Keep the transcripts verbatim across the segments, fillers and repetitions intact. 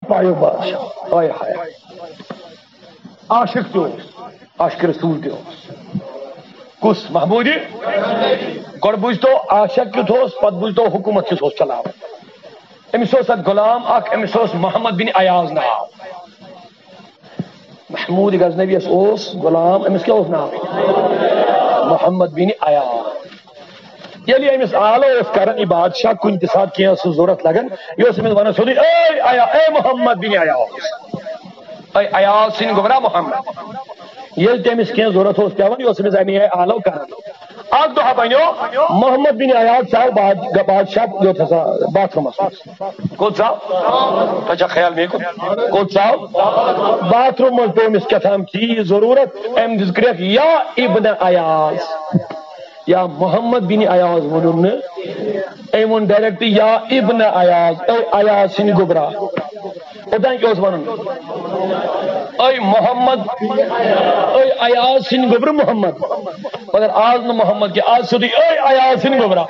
پایو بادشاہ۔ ہاے ہاے۔ عاشق تہِ اوس، عاشق رسول تہِ اوس۔ کُس؟ محمودی۔ گۄڈٕ بوٗزتو، عاشق کیُتھ اوس، پتہٕ بوٗزتو حکوٗمت کیُتھ اوس چلاوان۔ أمِس اوس اکھ غلام اکھ، أمِس اوس محمد بن ایاز ناو۔ محمود غزنویس اوس غلام، أمِس کیٛاہ اوس ناو؟ محمد بن ایاز۔ ییٚلہِ أمِس آلو اوس کران، یہِ بادشاہ کُنہِ تہِ ساتہٕ کینٛہہ اوس ضروٗرت لگان، یہِ اوس أمِس ونان سیوٚدُے، "اے ایا، اے محمد بن ایاز، اے ایاز سٕنٛدۍ گوٚبرا محمد۔" ییٚلہِ تہِ أمِس کینٛہہ ضروٗرت اوس پٮ۪وان، یہِ اوس أمِس اَمی آیہِ آلو کران۔ اکھ دۄہ بنیو محمد بن ایاز ژاو باد-، بادشاہ یوٚت ہسا باتھ روٗمس منٛز۔ کوٚت ژاو؟ تۄہہِ چھا خیال مےٚ کوٚت؟ کوٚت ژاو؟ باتھ روٗم منٛز پیوٚو أمِس کیٛاہ تام چیٖز ضروٗرت، أمۍ دِژ کرٛٮ۪کھ، "یا ابن ایاز۔" یا محمد بن ایاز ووٚنُن نہٕ، أمۍ ووٚن ڈائریکٹ، "یا ابن ایاز، اے ایاز سٕنٛدۍ گوٚبرا۔" اوٚتام کیٛاہ اوس وَنُن؟ "اے محمد، اے ایاز سٕنٛدۍ گوٚبرٕ محمد۔" مگر آز نہٕ محمد کینٛہہ، آز سیوٚدُے، "اے ایاز سٕنٛدۍ گوٚبرا۔"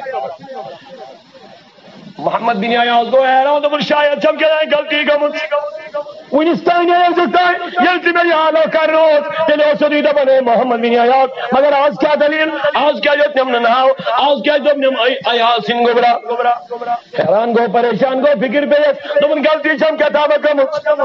محمد بن ایاز گوٚو حیران، دوٚپُن، "شاید چھَم کیٛاہ تام غلطی گٔمٕژ۔ وُنِس تام ٲسٕس تام، ییٚلہِ تہِ مےٚ یہِ آلو کرنہٕ اوس، تیٚلہِ اوس سیوٚدُے دَپان، 'اے محمد بن ایاز۔' مگر آز کیٛاہ دٔلیٖل؟ آز کیٛازِ ہیوٚت نِم نہٕ ناو؟ آز کیٛازِ دوٚپ نِم، 'اے ایاز سٕنٛدۍ گوٚبرا'؟" حیران گوٚو، پریشان گوٚو، فِکِر پیٚیَس۔ دوٚپُن، "غلطی چھَم کیٛاہ تامَتھ گٔمٕژ۔"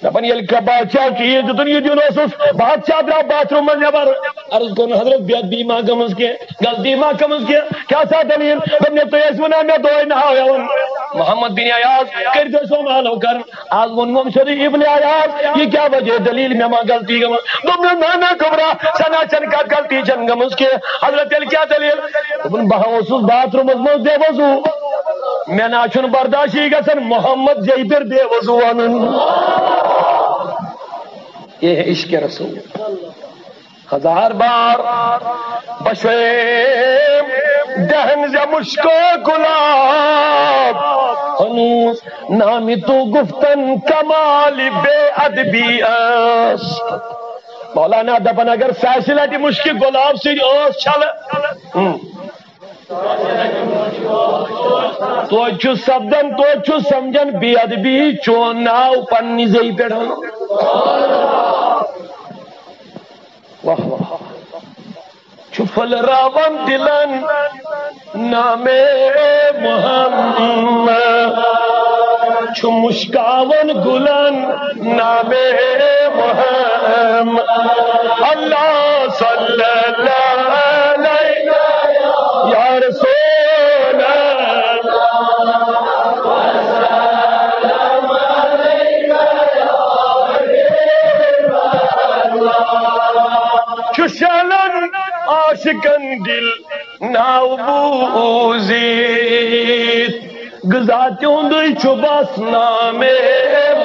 دَپان، ییٚلہِ کانٛہہ بادشاہ چیٖز دیُتُن، یہِ دیُن اوسُس، بادشاہ درٛاو باتھ روٗمَس نٮ۪بر۔ عرض کوٚرُن، "حضرت، بے ادبی ما گٔمٕژ کینٛہہ؟ غلطی ما گٔمٕژ کینٛہہ؟ کیٛاہ سا دٔلیٖل؟" دوٚپنَس، "تُہۍ ٲسِو وَنان مےٚ دۄہَے ناو ہٮ۪وُن۔ محمد بن ایاز، کٔرۍزیو سون آلو کرُن۔ آز ووٚن مےٚ سیوٚدُے ابن ایاز، یہِ کیٛاہ وجہ دٔلیٖل، مےٚ ما غلطی گٔمٕژ؟" دوٚپنَس، "نہ، نہ، گوٚبرا، سۄ نہ چھَنہٕ کَتھ، غلطی چھَنہٕ گٔمٕژ کینٛہہ۔" حضرت، تیٚلہِ کیٛاہ دٔلیٖل؟ دوٚپُن، "بہٕ ہا اوسُس باتھ روٗمَس منٛز بے وضوٗ۔ مےٚ نہ چھُنہٕ برداشٕے گژھان محمد زیبر بے وضوٗ وَنُن۔" یہ ہے عشق رسول۔ ہزار بار بشویم دہن ز مشک و گلاب، ہنوز نام تو گفتن کمال بے ادبی است۔ مولانا دپان، اگر ساسہِ لٹہِ مشکِ گۄلاب سۭتۍ ٲس چھلہٕ، ہم۔ توتہِ چھُ سپدان، توتہِ چھُ سمجھان بے ادبی، چون ناو پننہِ زیٚوِ پٮ۪ٹھ۔ واہ واہ۔ چھُ پھٔلراوان دِلن نامِ محمد، چھُ مُشکاوان گُلن نامِ محمد۔ اللہ صلی اللہ علیہ یا رسول اللہ۔ چھُ شالن عاشقن دل ناو بوٗزِتھ، غذا تِہُنٛدُے چھُ بس نامِ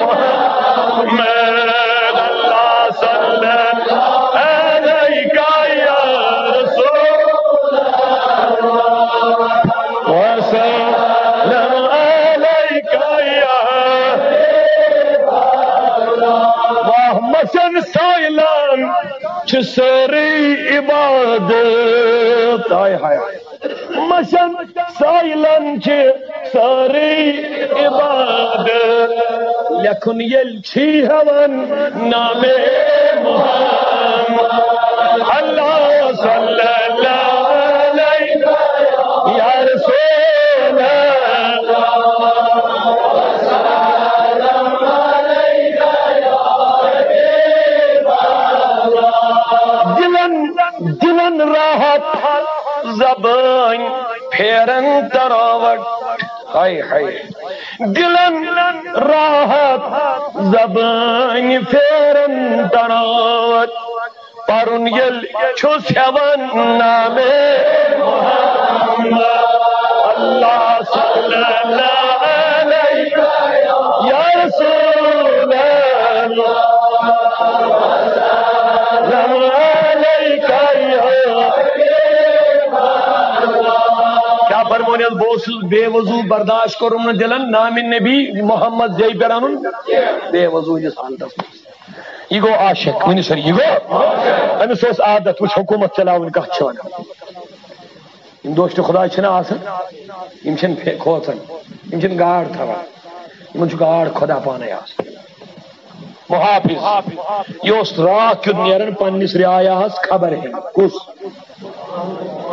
محمد۔ اللہ صلی اللہ علیہ یا رسول اللہ، وسلم علیہ یا۔ واہ مسن سائلان چھِ سٲرٕے عبادت۔ ہاے ہاے۔ مسن سائلن چھِ سٲرٕے عبادت۔ لیکھُن ییٚلہِ چھی ہٮ۪وان نامِ محمد۔ اللہ صلی اللہ علیہ یا رسول اللہ۔ دلن، دلن راحت زبٲنۍ پھیرن تراوٹ۔ ہاے ہاے۔ دلن راحت زبٲنۍ پھیرن تراوٹ۔ پرُن ییٚلہِ چھُس ہٮ۪وان نامِ محمد۔ اللہ صلی اللہ علیہ یا رسول اللہ۔ سلام علیکہ یا۔ کیٛاہ فرمونس؟ بہٕ اوسُس بے وضو، برداشت کوٚرُم نہٕ دِلن نامِ نبی محمد زیٚوِ پٮ۪ٹھ اَنُن بے وضو یِس حالتس منٛز۔ یہِ گوٚو عاشق، ؤنِو سٲری، یہِ گوٚو۔ أمِس اوس عادت، وٕچھ حکوٗمت چلاوٕنۍ کَتھ چھِ وَنان۔ یِم دوستِ خۄداے چھِنہ آسان، یِم چھِنہٕ پھے-، کھوژان، یِم چھِنہٕ گاڈ تھاوان۔ یِمن چھُ گاڈ خۄدا پانے آسان۔ محافظ۔ یہِ اوس راتھ کیُتھ نیران پننِس رعایاہس خبر ہیٚنہِ۔ کُس؟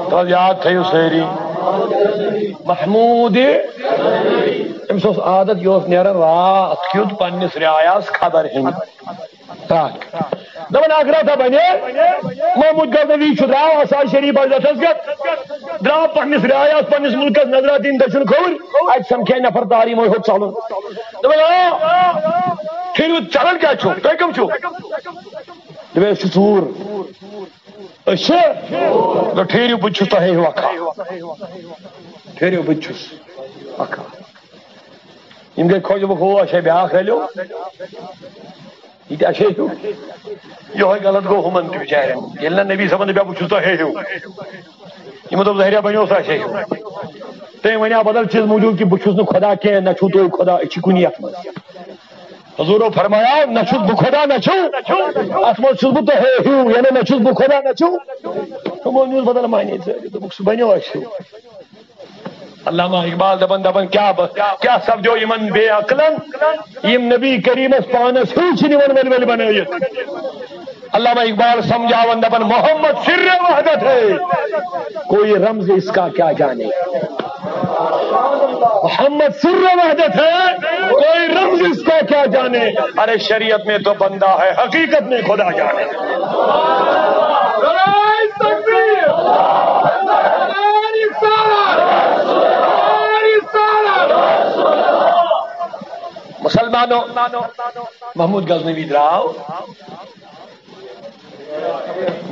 تۄہہِ یاد تھٲیِو سٲری۔ محمود، أمِس اوس عادت، یہِ اوس نیران راتھ کیُتھ پننِس رعایاہس خبر ہیٚنہِ۔ راتھ کیُتھ۔ دَپان، اکھ راتھا بنے، محمود غزنوی چھُ درٛاو آسان شریف بجلسس گژھ، درٛاو پننِس رعایاہس، پننِس مُلکس نظرا دِنہِ دٔچھُن کھووُر، اتہِ سمکھے نفر تارِ یِمو ہیوٚت ژلُن۔ دَپان، آ، ٹھٔہرِو، ژلان کیٛازِ چھِو؟ تُہۍ کٕم چھِو؟ دَپان، أسۍ چھِ ژوٗر۔ أسۍ چھِ؟ دوٚپ، ٹھٔہرِو، بہٕ تہِ چھُس تۄہے ہیوٗ اکھا۔ ٹھٔہرِو، بہٕ تہِ چھُس اکھا۔ یِم گٔے خۄش، دوٚپُکھ، ہو، اچھا، بیٛاکھ رلیو۔ یہِ تہِ اچھے ہیوٗ۔ یِہوٚے غلط گوٚو ہُمن تہِ بِچارٮ۪ن۔ ییٚلہِ نہٕ نبی صٲبن دَپیٛاو، بہٕ چھُس تۄہے ہیوٗ۔ یِمو دوٚپ، ظٲہریا بنیو سُہ اچھے ہیوٗ۔ تٔمۍ وَنیٛاو بدل چیٖز موٗجوٗب کہِ بہٕ چھُس نہٕ خۄدا کینٛہہ، نہ چھُو تُہۍ خۄدا، أسۍ چھِ کُنی یَتھ منٛز۔ حضوٗرو فرمایا، نہ چھُس بہٕ خۄدا، نہ چھُو۔ اَتھ منٛز چھُس بہٕ تۄہے ہیوٗ، یعنی نہ چھُس بہٕ خۄدا، نہ چھُو۔ تِمو نیوٗ بدل معنی ژٲرِتھ، دوٚپُکھ، سُہ بنیو اَسہِ ہیوٗ۔ علامہ اقبال دپان، دپان، کیٛاہ ب-، کیٛاہ سپدیو یِمن بے عقلن، یِم نبی کریمس پانس ہیوٗ چھِ نِوان ؤلۍ ؤلۍ بنٲوِتھ۔ علامہ اقبال سمجھاوان، دپان، محمد سر وحدت ہے، کوئی رمز اس کا کیا جانے۔ محمد سر وحدت ہے، کوئی رمز اس کا کیا جانے۔ ارے، شریعت میں تو بندہ ہے، حقیقت میں خدا جانے۔ نعرہ تکبیر! نعرہ رسالت! نعرہ رسالت! مسلمانو، محمود غزنوی درٛاو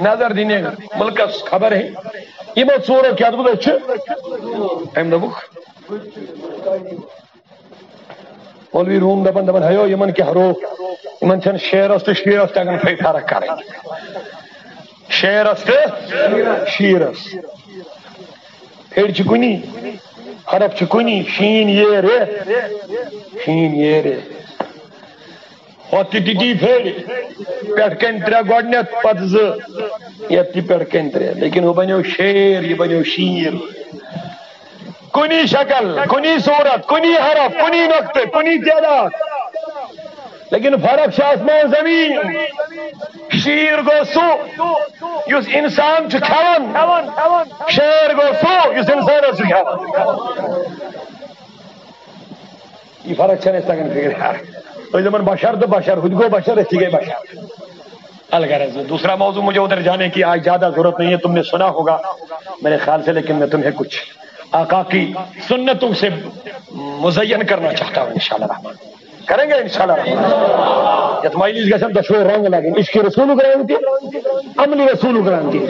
نظر دِنہِ مُلکس خبر ہے۔ یِمو ژوٗرو کیٛاہ دوٚپُکھ، أسۍ چھِ؟ أمۍ دوٚپُکھ، مولوی روم دپان، دپان، ہیو، یِمن کیٛاہ روو؟ یِمن چھَنہٕ شعرس تہٕ شیٖرس تگان فے فرق کرٕنۍ۔ شعرس تہٕ شیٖرس۔ پھیرِ چھِ کُنی، حرف چھِ کُنی، شیٖن یے رے، شیٖن یے رے۔ ہۄتھ تہِ تِتی پھیرِ، پٮ۪ٹھ کَنۍ ترٛےٚ گۄڈٕنٮ۪تھ، پتہٕ زٕ، یَتھ تہِ پٮ۪ٹھ کَنۍ ترٛےٚ۔ لیکن ہُہ بنیو شعر، یہِ بنیو شیٖر۔ کُنی شکل، کُنی صورت، کُنی حرف، کُنی نۄقطہٕ، کُنی تعداد۔ لیکن فرق چھِ آسمان زمین۔ شیٖر گوٚو سُہ یُس انسان چھُ کھٮ۪وان، شعر گوٚو سُہ یُس انسانس چھُ کھٮ۪وان۔ یہِ فرق چھَنہٕ اَسہِ تَگان فِکرِ۔ أسۍ دَپان بشر تہٕ بشر، ہُہ تہِ گوٚو بشر، أسۍ تہِ گٔے بشر۔ الغرض، دوسرا موضوع مجھے ادھر جانے کی آج زیادہ ضرورت نہیں ہے، تم نے سنا ہوگا میرے خیال سے، لیکن میں تمہیں کچھ آقا کی سنتوں سے مزین کرنا چاہتا ہوں انشاءاللہ الرحمن۔ کریں گے انشاءاللہ الرحمن۔ یتھ مجلس گژھن دۄشوے رنگ لگٕنۍ، عشق رسول رنگ تہِ، عمل رسول رنگ تہِ۔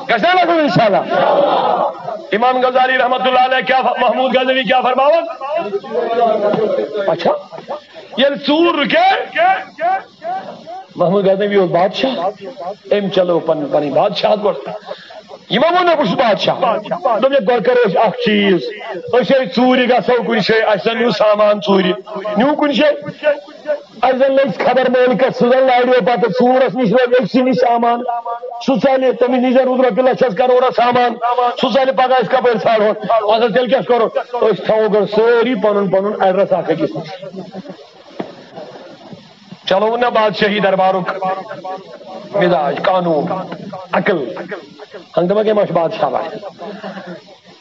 گژھِ نا لگُن انشاءاللہ؟ امام غزالی رحمت اللہ علیہ کیا ف-، محمود غزنوی کیا فرماوان؟ اچھا، ییٚلہِ ژوٗر رُکے، محمود غزنوی اوس بادشاہ، أمۍ چلٲو پن-، پنٕنۍ بادشاہت گۄڈٕ۔ یِمو ووٚن مےٚ، بہٕ چھُس بادشاہ۔ دوٚپ مےٚ، گۄڈٕ کرو أسۍ اکھ چیٖز، أسۍ ہے ژوٗرِ گژھو کُنہِ جایہِ، اَسہِ زن نیوٗ سامان ژوٗرِ، نیوٗ کُنہِ جایہِ۔ اَسہِ زن لٔگۍ خبر مٲلکس، سُہ زن لاریو پتہٕ ژوٗرس نِش، روزِ أکسٕے نِش سامان۔ سُہ ژلہِ، تٔمِس نِش زن روٗد رۄپیہِ لچھس کرورس سامان۔ سُہ ژلہِ پگاہ، أسۍ کپٲرۍ ژھانڈہون؟ اَدٕ حظ، تیٚلہِ کیٛاہ کرو؟ أسۍ تھاوو گۄڈٕ سٲری پنُن پنُن ایڈرس اکھ أکِس نِش۔ چلو نہ بادشاہی دربارُک مزاج، قانون، عقل۔ ہنگ تمہ کٔمۍ آسہِ بادشاہ باسہِ؟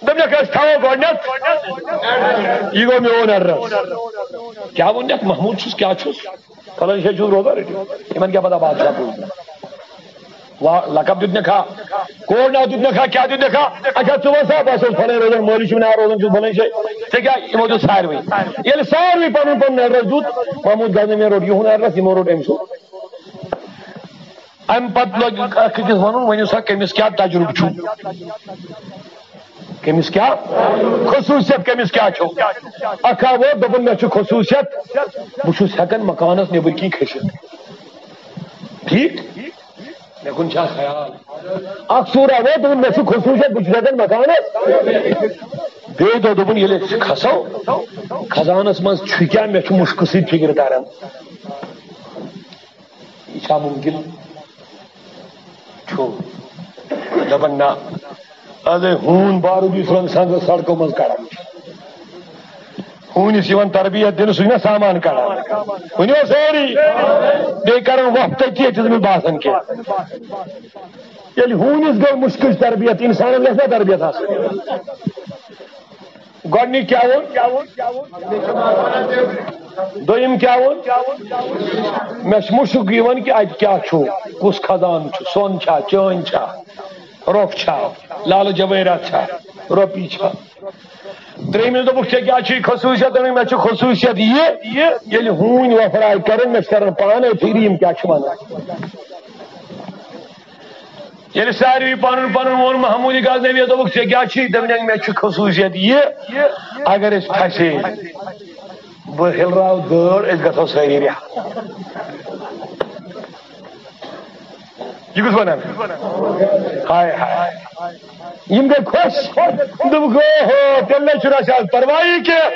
دوٚپنکھ، أسۍ تھاوو گۄڈٕنٮ۪تھ، یہِ گوٚو میون ایڈرس۔ کیٛاہ ووٚننکھ، محمود چھُس، کیٛاہ چھُس؟ فلٲنۍ جایہِ چھُس روزان، رٔٹِو۔ یِمن کیٛاہ پتہ بادشاہ کُس؟ وا-، لقب دیُتنکھا، کوڈ ناو دیُتنکھا، کیٛاہ دیُتنکھا؟ اچھا، ژٕ وَن سا، بہٕ ہسا اوسُس فلٲنۍ روزان، مولوی چھُ مےٚ ناو روزان، چھُس فلٲنۍ جایہِ۔ ژےٚ کیٛاہ؟ یِمو دیُت ساروٕے۔ ییٚلہِ ساروٕے پنُن پنُن ایڈرس دیُت، محمود غزنویَن روٚٹ یِہُنٛد ایڈرس، یِمو روٚٹ أمۍ سُنٛد۔ امہِ پتہٕ لوٚگ اکھ أکِس ونُن، ؤنِو سا، کٔمِس کیٛاہ تجرُبہٕ چھُ؟ کٔمِس کیٛاہ خصوٗصیت، کٔمِس کیٛاہ چھُ؟ اکھ آو ووت، دوٚپُن، مےٚ چھُ خصوٗصیت، بہٕ چھُس ہٮ۪کان مکانس نیٚبٕرۍ کِنۍ کھٔسِتھ۔ ٹھیٖک؟ مےٚ کُن چھا خیال؟ اکھ ژوٗر آو ووت، دوٚپُن، مےٚ چھُ خصوٗصیت، بہٕ چھُس ہٮ۪کان مکانس۔ بیٚیہِ دۄہ دوٚپُن، ییٚلہِ أسۍ کھسو، خزانس منٛز چھُ کیٛاہ، مےٚ چھُ مُشکہٕ سۭتۍ فِکرِ تران۔ یہِ چھا مُمکِن؟ چھُ۔ دَپان، نہ۔ اَدٕ ہوٗن بارود یُس رنٛگ سنٛگ سڑکو منٛز کڑان چھُ۔ ہوٗنِس یِوان تربیت دِنہٕ، سُہ چھُ مےٚ سامان کڑان۔ ؤنِو سٲری۔ بیٚیہِ کران وۄپھ تٔتی، ییٚتہِ چھُنہٕ مےٚ باسان کینٛہہ۔ ییٚلہِ ہوٗنِس گٔے مُشکِل تربیت، اِنسانَس گژھِ نا تربیت آسٕنۍ؟ گۄڈٕنیُک کیٛاہ ووٚن؟ دوٚیِم کیٛاہ ووٚن؟ مےٚ چھُ مُشُک یِوان کہِ اَتہِ کیٛاہ چھُ، کُس خزانہٕ چھُ، سۄن چھا، چٲنۍ چھا، رۄپھ چھا، لالہٕ جوٲہرات چھا، رۄپیہِ چھا؟ ترٛیٚیِمِس دوٚپُکھ، "ژےٚ کیٛاہ چھُے خصوٗصیت؟" دوٚپُن، "مےٚ چھُ خصوٗصیت یہِ، ییٚلہِ ہوٗنۍ وۄپھراے کَرَن، مےٚ چھِ تَران پانَے فِکرِ، یِم کیٛاہ چھِ وَنان۔" ییٚلہِ ساروی پَنُن پَنُن ووٚن، محموٗدِ غزنویَس دوٚپُکھ، "ژےٚ کیٛاہ چھُے؟" دوٚپُن، "مےٚ چھُ خصوٗصیت یہِ، اگر أسۍ پھَسے، بہٕ ہِلراو دٲر، أسۍ گژھو سٲری رِہا۔" یہِ کُس وَنان؟ ہاے ہاے۔ یِم گٔے خۄش۔ دوٚپُکھ، "اوہو، تیٚلہِ نَے چھُنہٕ اَسہِ آز پَرواہٕے کینٛہہ۔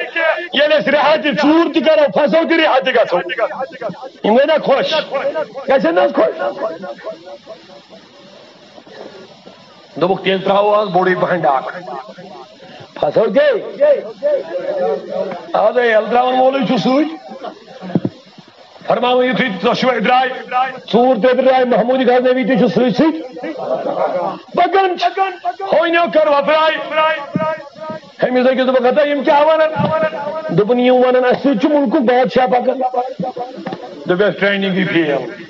ییٚلہِ أسۍ رِہا تہِ، ژوٗر تہِ کَرو، پھَسو تہِ، رِہا تہِ گژھو۔" یِم گٔے نا خۄش؟ گژھن نہ حظ خۄش؟ دوٚپُکھ، "تیٚلہِ ترٛاوو آز بوٚڑُے پَہَن ڈاکھ۔ پھَسو تہِ۔ آز ہے ییٚلہِ ترٛاوَن وولُے چھُ سۭتۍ۔" فرماوان، یُتھُے دۄشوے درٛاے، ژوٗر تہِ درٛاے، محموٗدِ غزنوی تہِ چھُ سۭتۍ سۭتۍ پَکان۔ ہونیو کٔر وۄپھراے۔ ہُمِس أکِس دوٚپُکھ، "ہتا یِم کیٛاہ وَنان؟" دوٚپُن، "یِم وَنان، اَسہِ سۭتۍ چھُ مُلکُک بادشاہ پَکان۔" دوٚپُس، "ٹرٛینِنٛگٕے فیل۔"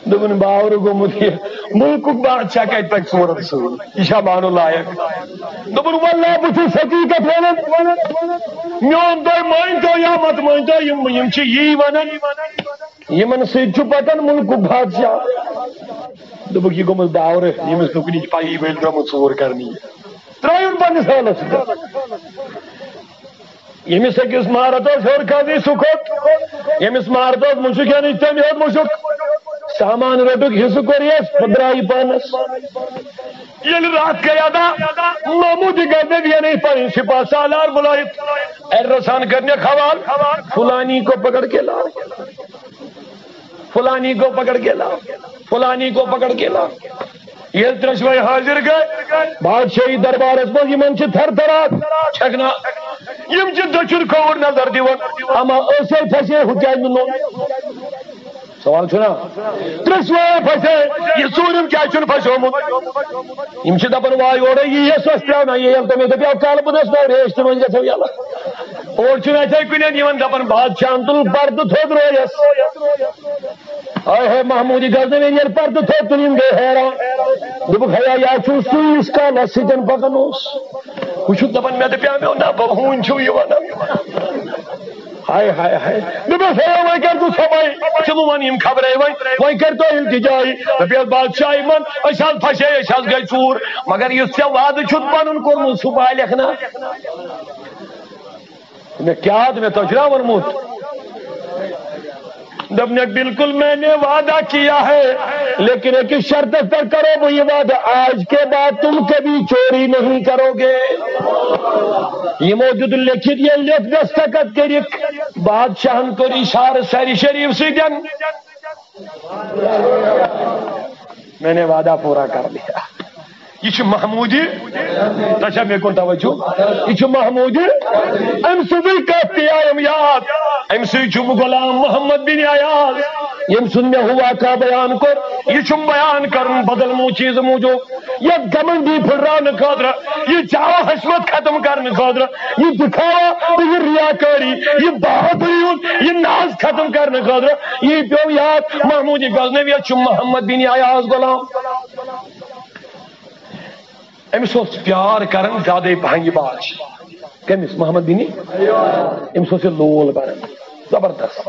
دوٚپُن، "باورٕ گوٚمُت یہِ، مُلکُک بادشاہ کَتہِ پَکہِ ژوٗرَن سۭتۍ؟ یہِ چھا مانُن لایق؟" دوٚپُن، "واللہ، بہٕ چھُس حقیٖقت وَنان، میون تُہۍ مٲنۍتو یا مت مٲنۍتو، یِم، یِم چھِ یی وَنان، یِمَن سۭتۍ چھُ پَکان مُلکُک بادشاہ۔" دوٚپُکھ، "یہِ گوٚمُت باورٕ، ییٚمِس نہٕ کُنِچ پَیی، وۄنۍ درٛامُت ژوٗر کَرنہِ یہِ۔ ترٛٲیِن پنٛنِس حالَس سۭتۍ۔" ییٚمِس أکِس مارت اوس ہیوٚر کھسنٕے، سُہ کھوٚت۔ ییٚمِس مارت اوس مُشُک ہینٕچ، تٔمۍ ہیوٚت مُشُک۔ سامان روٚٹُکھ، حصہٕ کوٚر یَس، پَتہٕ درٛاو یہِ پانَس۔ ییٚلہِ راتھ گٔے ادا، محموٗدِ غزنوی یَن پَنٕنۍ سپاہ سالار بُلٲیِتھ، اَرِ رَژھان کٔرنَکھ حوال، "فلانی کو پکڑ کے لاؤ، فلانی کو پکڑ کے لاؤ، فلانی کو پکڑ کے لاؤ۔" ییٚلہِ ترٛٮ۪شوَے حٲضِر گٔے بادشٲہی دربارس منٛز، یِمن چھِ تھر تھران چھکنہٕ۔ یِم چھِ دٔچھُن کھووُر نظر دِوان، اما ٲسے پھسے، ہُہ کیازِ نہٕ نوٚن؟ سوال چھُنا؟ ترٛٮ۪شوَے پھسے، یہِ ژوٗرِم کیازِ چھُنہٕ پھسیومُت؟ یِم چھِ دپان، واے اورے یی یَس اَسہِ پرٛاوناو، یہِ ییٚلہِ تٔمِس دَپیو، کالہٕ بہٕ دَس ناو ریش تہٕ وۄنۍ گژھو یَلہٕ۔ اورٕ چھُنہٕ اَتھے کُنٮ۪ن یِوان، دپان، بادشاہن تُل پردٕ تھوٚد رویس۔ آے ہے محموٗدِ غزنوی ییٚلہِ پردٕ تھوٚد تُل، یِم گٔے حیران۔ دوٚپُکھ، ہیا، یا چھُ سُے، یُس کالس سۭتۍ پکان اوس۔ وٕچھُکھ، دپان، مےٚ دپیٛاو، مےٚ ووٚن، نہ، بہٕ ہوٗنۍ چھِو یِوان۔ ہاے، ہاے، ہاے۔ دوٚپمَس، ہے، وۄنۍ کر ژٕ صفٲیی؟ ژٕ مہٕ وَن یِم خبرے وۄنۍ، وۄنۍ کر تو التجائی۔ دوٚپیَس، بادشاہ یِمن، أسۍ حظ پھسے، أسۍ حظ گٔے ژوٗر، مگر یُس ژےٚ وعدٕ چھُتھ پنُن کوٚرمُت، سُہ بالٮ۪کھ نا۔ مےٚ کیٛاہ تہٕ مےٚ تۄہہِ چھُنہ ووٚنمُت؟ دوٚپنَکھ، بالکل میں نے وعدہ کیا ہے، لیکن ایک شرط پر کرو، وہ یہ وعدہ، آج کے بعد تم کبھی چوری نہیں کرو گے۔ یِمو دیُت لیٚکھِتھ، ییٚلہِ لیوٚکھ دستخط کٔرِکھ، بادشاہن کوٚر اشارٕ سرِ شریف سۭتۍ۔ میں نے وعدہ پورا کر لیا۔ یہِ چھُ محموٗدِ، تۄہہِ چھا مےٚ کُن توجہ؟ یہِ چھُ محموٗدِ۔ أمۍ سٕنٛزٕے کتھ تہِ آیَم یاد، أمۍ سٕے چھُم غلام محمد بن ایاز، ییٚمۍ سُنٛد مےٚ ہُہ واقعہ بیان کوٚر۔ یہِ چھُم بیان کرُن بدل مو چیٖز موٗجوٗب۔ یتھ گمنڈی پھُلراونہٕ خٲطرٕ، یہِ چاوٕ حشمت ختم کرنہٕ خٲطرٕ، یہِ دکھاوا تہٕ یہِ ریاکٲری، یہِ بہادری ہُنٛد یہِ ناز ختم کرنہٕ خٲطرٕ، یہِ پیوٚو یاد، محموٗدِ غزنویَس چھُ محمد بن ایاز غلام۔ أمِس اوس پیار کران زیادَے پہن یہِ بادشاہ۔ کٔمِس؟ محمد بن۔ أمِس اوس یہِ لول بران زبردست۔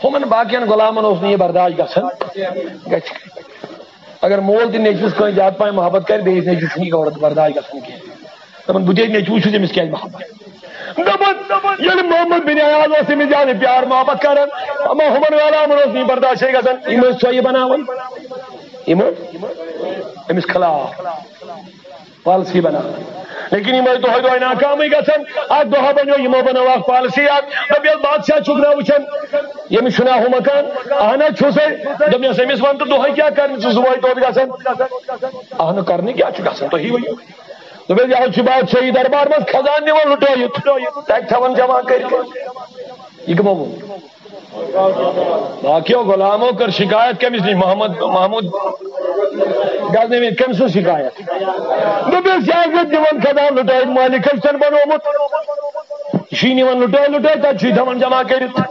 ہُمن باقین غلامن اوس نہٕ یہِ برداشت گژھان۔ گژھِ۔ اگر مول تہِ نیٚچوِس کٲنٛسہِ زیادٕ پہن محبت کرِ، بیٚیِس نیٚچوِس چھُنہٕ یہِ برداشت گژھان کینٛہہ۔ دپان، بہٕ تہِ نیٚچوٗ چھُس، أمِس کیٛازِ محبت؟ دپان، ییٚلہِ محمد بن ایاز اوس أمِس زیادٕ پیار محبت کران، اما ہُمن غلامن اوس نہٕ یہِ برداشتٕے گژھان۔ یِم ٲسۍ ژۄیہِ بناوان، یِم ٲسۍ أمِس خلاف پالسی بناوان۔ لیکن یِم ٲسۍ دۄہے دۄہے ناکامٕے گژھان۔ اکھ دۄہ بنیو، یِمو بنٲو اکھ پالسی اکھ، دوٚپیس، بادشاہ چھُکھ نا وٕچھان، ییٚمِس چھُنہ ہُہ مکان؟ اہن حظ چھُسے۔ دوٚپنس، أمِس وَن تہٕ دۄہے کیٛاہ کرنہِ چھُ صُبحٲے توٚت گژھان؟ اہنُو، کرنہِ کیٛاہ چھُ گژھان، تُہی ؤنِو۔ دوٚپُس، یہِ حظ چھُ بادشاہی دربار منٛز خزانہٕ نِوان لُٹٲیِتھ، تَتہِ تھاوان جمع کٔرِتھ۔ یہِ کَمو ووٚن؟ باقیو غلامو کٔر شکایت، کٔمِس نِش؟ محمد محمود غزنوی، کٔمۍ سٕنٛز شکایت؟ دوٚپُس، یہِ حظ چھُ نِوان خزانہٕ لُٹٲیِتھ، مٲلِک حظ چھُ بنومُت۔ یہِ چھُے نِوان لُٹٲے لُٹٲے، تَتہِ چھُے تھاوان جمع کٔرِتھ۔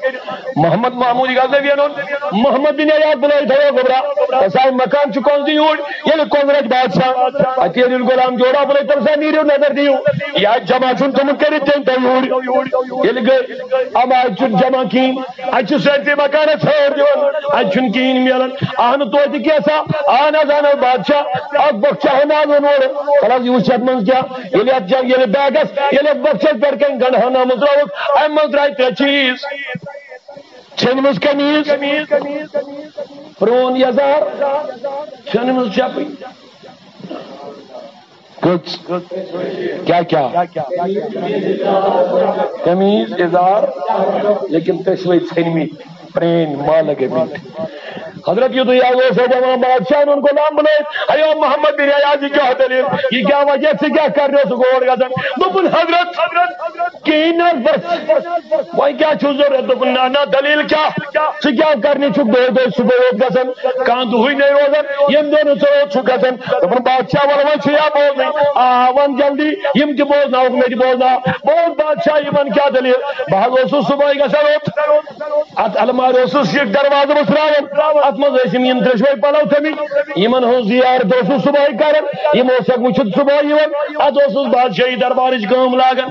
محمد محمود غزنوی یَن اوٚن محمد بن عیاض بُلٲوِتھ، ہیو گوٚبرا، تَس آے مکان چھُ کۄنٛزٕ یوٗرۍ، ییٚلہِ کۄنٛزٕ رَچہِ بادشاہ، اَتہِ ییٚلہِ غلام جوڑا بُلٲوِتھ، تٔمِس آے نیٖرِو نظر دِیِو، یہِ آسہِ جمع چھُنہٕ تھوٚمُت کٔرِتھ تٔمۍ تۄہہِ یوٗرۍ۔ ییٚلہِ گٔے، اَما اَتہِ چھُنہٕ جمع کِہیٖنۍ، اَتہِ چھُ سٲرسٕے مکانَس ژھٲر دِوان، اَتہِ چھُنہٕ کِہیٖنۍ میلان۔ اَہَن توتہِ کیٛاہ سا، اَہَن حظ، اَہَن حظ، بادشاہ، اَکھ بۄکچہِ ہَن حظ اوٚن اورٕ۔ وَلہٕ حظ، یہِ وٕچھ یَتھ منٛز کیٛاہ، ییٚلہِ یَتھ جا-، ییٚلہِ بیگَس، ییٚلہِ یَتھ بۄکچَس پٮ۪ٹھ کَنہِ گَنٛڈٕ ہَن آمٕژ ترٛٲوٕکھ، اَمہِ منٛز درٛاے ترٛےٚ چیٖز۔ ژھیٚنمٕژ قمیٖض، پرٛون یَزار، ژھیوٚنمٕژ چَپٕنۍ۔ کٔژ؟ کیٛاہ کیٛاہ؟ قمیٖض، یَزار، لیکن تٔسۍ وٲتۍ ژھیٚنمٕتۍ، پرٛٲنۍ، مالہٕ گٔمٕتۍ۔ حضرت، یُتھُے یہِ اوس دَپان، بادشاہَن اوٚن غلام بُلٲوِتھ، ہیو محمد بن عیاض، یہِ کیٛاہ دٔلیٖل؟ یہِ کیٛاہ وجہ؟ ژٕ کیٛاہ کَرنہِ اوسُکھ اور گژھان؟ دوٚپُن، حضرت، کِہیٖنۍ نہٕ حظ، بس۔ وۄنۍ کیٛاہ چھُو ضروٗرت؟ دوٚپُن، نہ، نہ، دٔلیٖل کیٛاہ؟ ژٕ کیٛاہ کَرنہِ چھُکھ دۄہَے دۄہَے صُبحٲے یوت گژھان؟ کانٛہہ دۄہٕے نَے روزان، ییٚمہِ دۄہ نہٕ ژٕ یوت چھُکھ گژھان۔ دوٚپُن، بادشاہ، وَلہٕ وۄنۍ چھُ یا بوزنٕے؟ آ، وَن جلدی، یِم تہِ بوزناوُکھ، مےٚ تہِ بوزناو۔ بہٕ وَنہٕ بادشاہ، یِمَن کیٛاہ دٔلیٖل؟ بہٕ حظ اوسُس صُبحٲے گژھان اوٚت، اَتھ اَلمارِ اوسُس یہِ دروازٕ وٕژھراوان، اَتھ منٛز ٲسۍ یِم، یِم ترٛٮ۪شوَے پَلَو تھٲمٕتۍ، یِمَن ہٕنٛز زیارت اوسُس صُبحٲے کَران، یِم اوسَکھ وٕچھِتھ صُبحٲے یِوان، اَتھ اوسُس بادشاہی دربارٕچ کٲم لاگان۔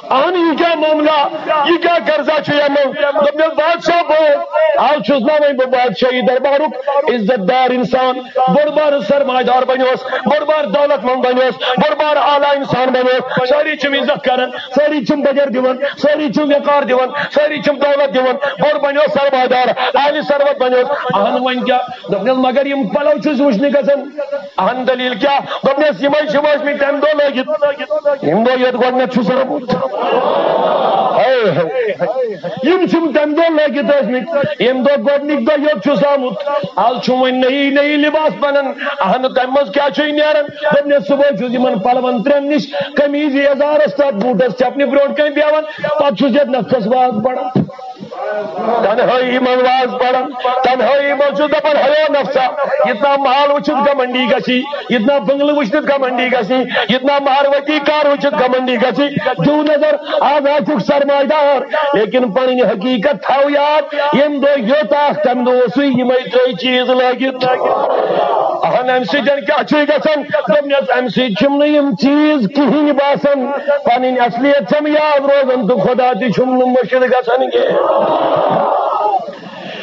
اہن، یہِ کیٛاہ معاملہ؟ یہِ کیٛاہ قرضہ چھُ یِمن؟ دوٚپنَس، بادشاہ، بہٕ آز چھُس نا وۄنۍ بہٕ بادشاہی دربارُک عزت دار انسان، بوٚڑ بار سرمایہ دار بنیوس، بوٚڑ بار دولت مند بنیوس، بوٚڑ بار اعلیٰ انسان بنیوس۔ سٲری چھِم عزت کران، سٲری چھِم بجر دِوان، سٲری چھِم وقار دِوان، سٲری چھِم دولت دِوان، بوٚڑ بنیوس سرمایہ دار، اہلِ ثروت بنیوس۔ اہن، وۄنۍ کیٛاہ؟ دوٚپنَس، مگر یِم پلو چھُس وٕچھنہِ گژھان۔ اہن، دٔلیٖل کیٛاہ؟ دوٚپنَس، یِمَے چھِ وٲتمٕتۍ تَمہِ دۄہ لٲگِتھ، ییٚمہِ دۄہ یوٚت گۄڈٕنٮ۪تھ چھُس آمُت۔ ہے، ہے۔ یِم چھِم تَمہِ دۄہ لٲگِتھ ٲسۍمٕتۍ، ییٚمہِ دۄہ گۄڈٕنِکۍ دۄہ یوٚت چھُس آمُت۔ آز چھُم وۄنۍ نٔیی نٔیی لباس بَنان۔ اہن، تَمہِ منٛز کیٛاہ چھُے نیران؟ دوٚپنَس، صُبحٲے چھُس یِمَن پَلوَن ترٛٮ۪ن نِش، قمیٖض یَزارَس تَتھ، بوٗٹَس چَپنہِ برٛونٛٹھ کَنہِ بیٚہوان، پَتہٕ چھُس یَتھ نَفسَس واز پَران۔ تنہٲیی منٛز واز پران، تنہٲیی منٛز چھُس دپان، ہیو نفسا، یتنا مال وٕچھِتھ گمنڈی گژھی، یتنا بنگلہٕ وٕچھِتھ گمنڈی گژھی، یتنا مہروتی کار وٕچھِتھ گمنڈی گژھی، دیو نظر، آز آسُکھ سرمایہ دار، لیکن پنٕنۍ حقیقت تھاو یاد، ییٚمہِ دۄہ یوٚت آکھ، تمہِ دۄہ اوسُے یِمے ترٛے چیٖز لٲگِتھ۔ اہن، امہِ سۭتۍ کیٛاہ چھُے گژھان؟ دوٚپنس، امہِ سۭتۍ چھِم نہٕ یِم چیٖز کِہیٖنۍ باسان، پنٕنۍ اصلیت چھم یاد روزان تہٕ خدا تہِ چھُم نہٕ مٔشِتھ گژھان کینٛہہ۔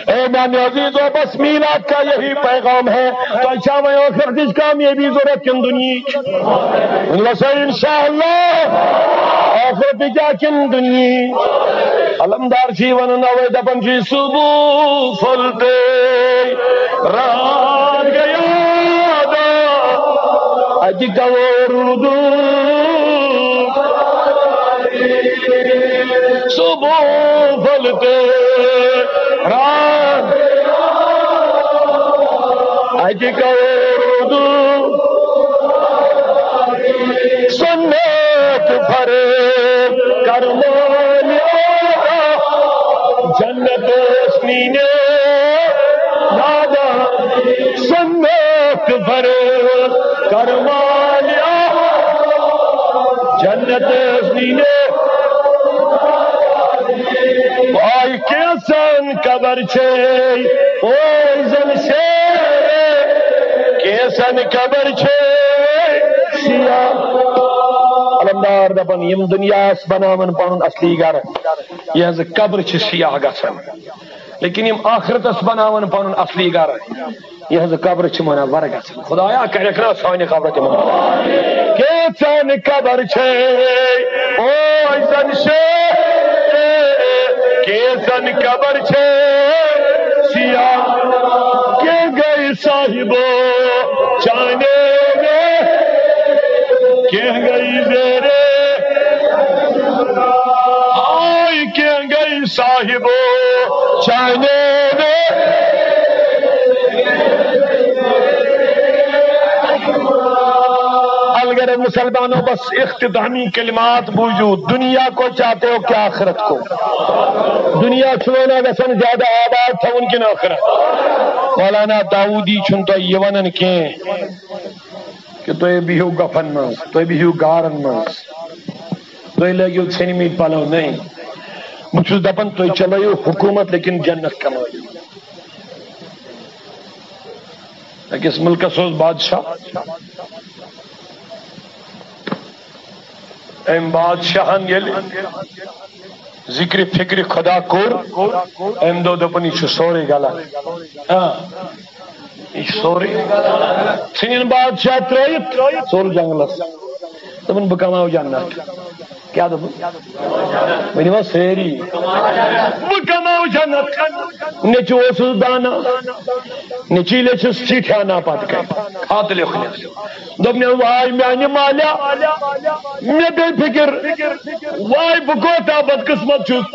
اے میانہِ عزیزو، بس میلاد کا یہی پیغام ہے۔ تۄہہِ چھا وۄنۍ ٲخرتٕچ کامیٲبی ضوٚرتھ کِنہٕ دُنیہٕچ؟ ؤنِو سا انشاءاللہ، ٲخرتٕچ کِنہٕ دُنیہٕچ؟ علمدار چھِ ونان، اوے دپان چھِ، صبح پھلتے رات گیا دا، اَتہِ کَوو روٗدُو۔ صبح پھلتے رات، اَتہِ کَوو روٗدُو۔ سنت بھر کرمانیو، جنت اوس نیٖنے نادان۔ سنت بھر کرمانیو، جنت اوس نیٖنے۔ آے کینٛژن قبر چھے، اوے زن شیر، کینٛژن قبر چھے سیاہ۔ علمدار دپان، یِم دُنیاہس بناون پنُن اصلی گرٕ، یِہنٛز قبر چھِ سیاہ گژھان، لیکن یِم آخرتس بناون پنُن اصلی گرٕ، یِہنٛز قبر چھِ منور گژھان۔ خدایا، کَرٮ۪کھ نا سانہِ قبرٕ تہِ منور۔ کینٛژن قبر چھے، اوے زن شیر، کینٛژن قبر چھے سیاہ۔ کینٛہہ گٔے صاحبو چانے میں، کینٛہہ گٔے زیرے، آے کینٛہہ گٔے صاحبو چانے میں۔ طرف مسلمانوں، بس اختتامی کلمات بوٗزِو۔ دنیا کو چاہتے ہو کیا آخرت کو؟ دنیا چھُوا یژھان زیادٕ آباد تھاوُن کِنہٕ ٲخرت؟ مولانا داوودی چھُنہٕ تۄہہِ یہِ وَنان کینٛہہ کہِ تُہۍ بِہِو گۄپھن منٛز، تُہۍ بِہِو غارن منٛز، تُہۍ لٲگِو ژھیٚنمٕتۍ پَلو۔ نہ، بہٕ چھُس دَپان تُہۍ چلٲیِو حکوٗمت لیکن جنت کمٲیِو۔ أکِس مُلکَس اوس بادشاہ، أمۍ بادشاہن ییٚلہِ ذِکرِ فِکرِ خۄدا کوٚر، أمۍ دوٚپ، دوٚپُن، یہِ چھُ سورُے غلط۔ آ، یہِ چھُ سورُے۔ ژھٕنِن بادشاہ ترٛٲیِتھ، ژوٚل جنگلس۔ دوٚپُن، بہٕ کماو جنت۔ کیٛاہ دوٚپُن؟ ؤنِو حظ سٲری۔ بہٕ کماو جنت۔ نیٚچوٗ اوسُس دانا، نیٚچوٗ لیٚچھُس چِٹھۍ اَنان پتہٕ کَنہِ، خط لیوٚکھنَس۔ دوٚپنَس، واے میانہِ مالیا، مےٚ گٔے فِکر، واے بہٕ کوٗتاہ بدقٕسمت چھُس،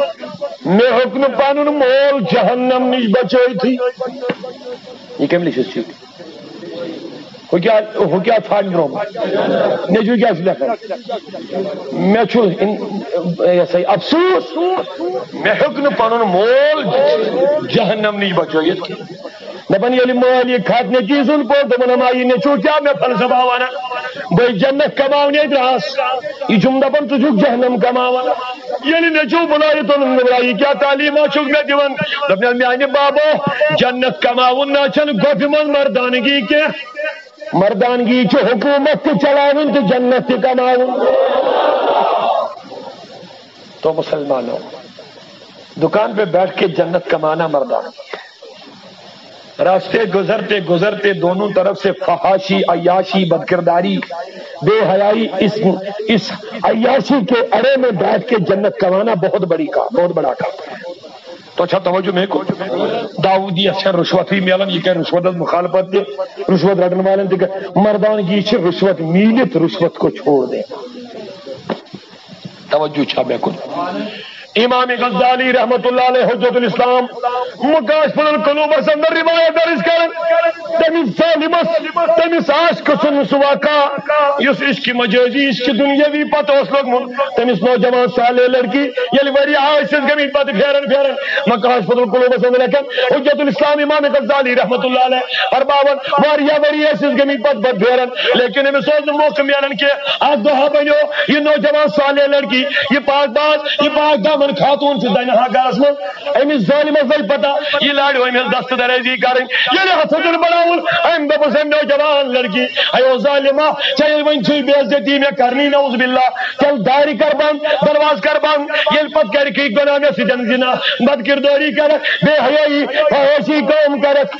مےٚ ہیوٚک نہٕ پنُن مول جہنم نِش بچٲوتھٕے۔ یہِ کٔمۍ لیٚچھِس چِٹھۍ؟ ہُہ کیٛاہ، ہُہ کیٛاہ ژھانٛڈِ برٛونٛہہ؟ نیٚچوٗ کیٛاہ چھُ لیکھان؟ مےٚ چھُ اِن-، یہِ ہسا یہِ افسوٗس، مےٚ ہیوٚک نہٕ پنُن مول جہنم نِش بچٲوِتھ کینٛہہ۔ دپان ییٚلہِ مٲلۍ یہِ خط نیٚچوِ سُنٛد پوٚر، دوٚپُن، اما یہِ نیٚچوٗ کیٛاہ مےٚ فلسفہ ونان؟ بہٕ جنت کماونہِ درٛاس، یہِ چھُم دپان ژٕ چھُکھ جہنم کماوان۔ ییٚلہِ نیٚچوٗ بُلٲوِتھ اوٚنُن، دوٚپُن، یہِ کیٛاہ تعلیٖما چھُکھ مےٚ دِوان؟ دوٚپنَس، میٛانہِ بابو، جنت کماوُن نہ چھَنہٕ گۄپھِ منٛز مردانگی کینٛہہ۔ مردانگی چھِ حکوٗمت تہِ چلاوٕنۍ تہٕ جنت تہِ کماوُن۔ تو مسلمانوں، دکان پہ بیٹھ کے جنت کمانا مردانگی ہے۔ راستے گزرتے گزرتے دونوں طرف سے فحاشی، عیاشی، بدکرداری، بے حیائی، اس، اس عیاشی کے اڑے میں بیٹھ کے جنت کمانا بہت بڑی کام، بہت بڑا کام ہے۔ تو اچھا توجہ میں کو، داؤدی اچھا رشوت ہی میلن، یہ کہ رشوت مخالفت دے، رشوت رٹن والن دے، مردانگی چھ رشوت میلت، رشوت کو چھوڑ دے۔ توجہ چھا مےٚ کُن؟ امام غزالی رحمت اللہ علیہ حجت الاسلام مکاشف القلوبس اندر روایت درج کران، تٔمِس ظالمس، تٔمِس عاشقہٕ سُنٛد سُہ واقعہ یُس عشق مجازی، عشق دنیاوی پتہٕ اوس لوٚگمُت۔ تٔمِس نوجوان صالح لڑکی ییٚلہِ واریاہ عٲش ٲسۍ گٔمٕتۍ پتہٕ پھیران پھیران مکاشف القلوبس اندر لیکھان حجت الاسلام امام غزالی رحمت اللہ علیہ فرماوان، واریاہ ؤری ٲسۍ أسۍ گٔمٕتۍ پتہٕ پتہٕ پھیران، لیکن أمِس اوس نہٕ موقعہٕ میلان کینٛہہ۔ اکھ دۄہا بنیو یہِ نوجوان صالح لڑکی، یہِ پاک باز، یہِ پاک دامن خاتون چھِ دنہِ ہا گرس منٛز۔ أمِس ظٲلمس لٔج پتہ، یہِ لاریو أمِس دست درازی کرٕنۍ۔ ییٚلہِ ہتھ ہیوٚتُن بڑاوُن، أمۍ دوٚپُس، أمۍ نوجوان لڑکی، اَیو ظٲلما، ژےٚ ییٚلہِ وۄنۍ چھُے بے عزتی مےٚ کرنی، نعوذ باللہ، تیٚلہِ دارِ کر بنٛد، دروازٕ کر بنٛد۔ ییٚلہِ پتہٕ گرِکٕے گۄناہ مےٚ سۭتۍ زنا، بدکردٲری کرکھ، بے حیٲیی، فحٲشی کٲم کرکھ۔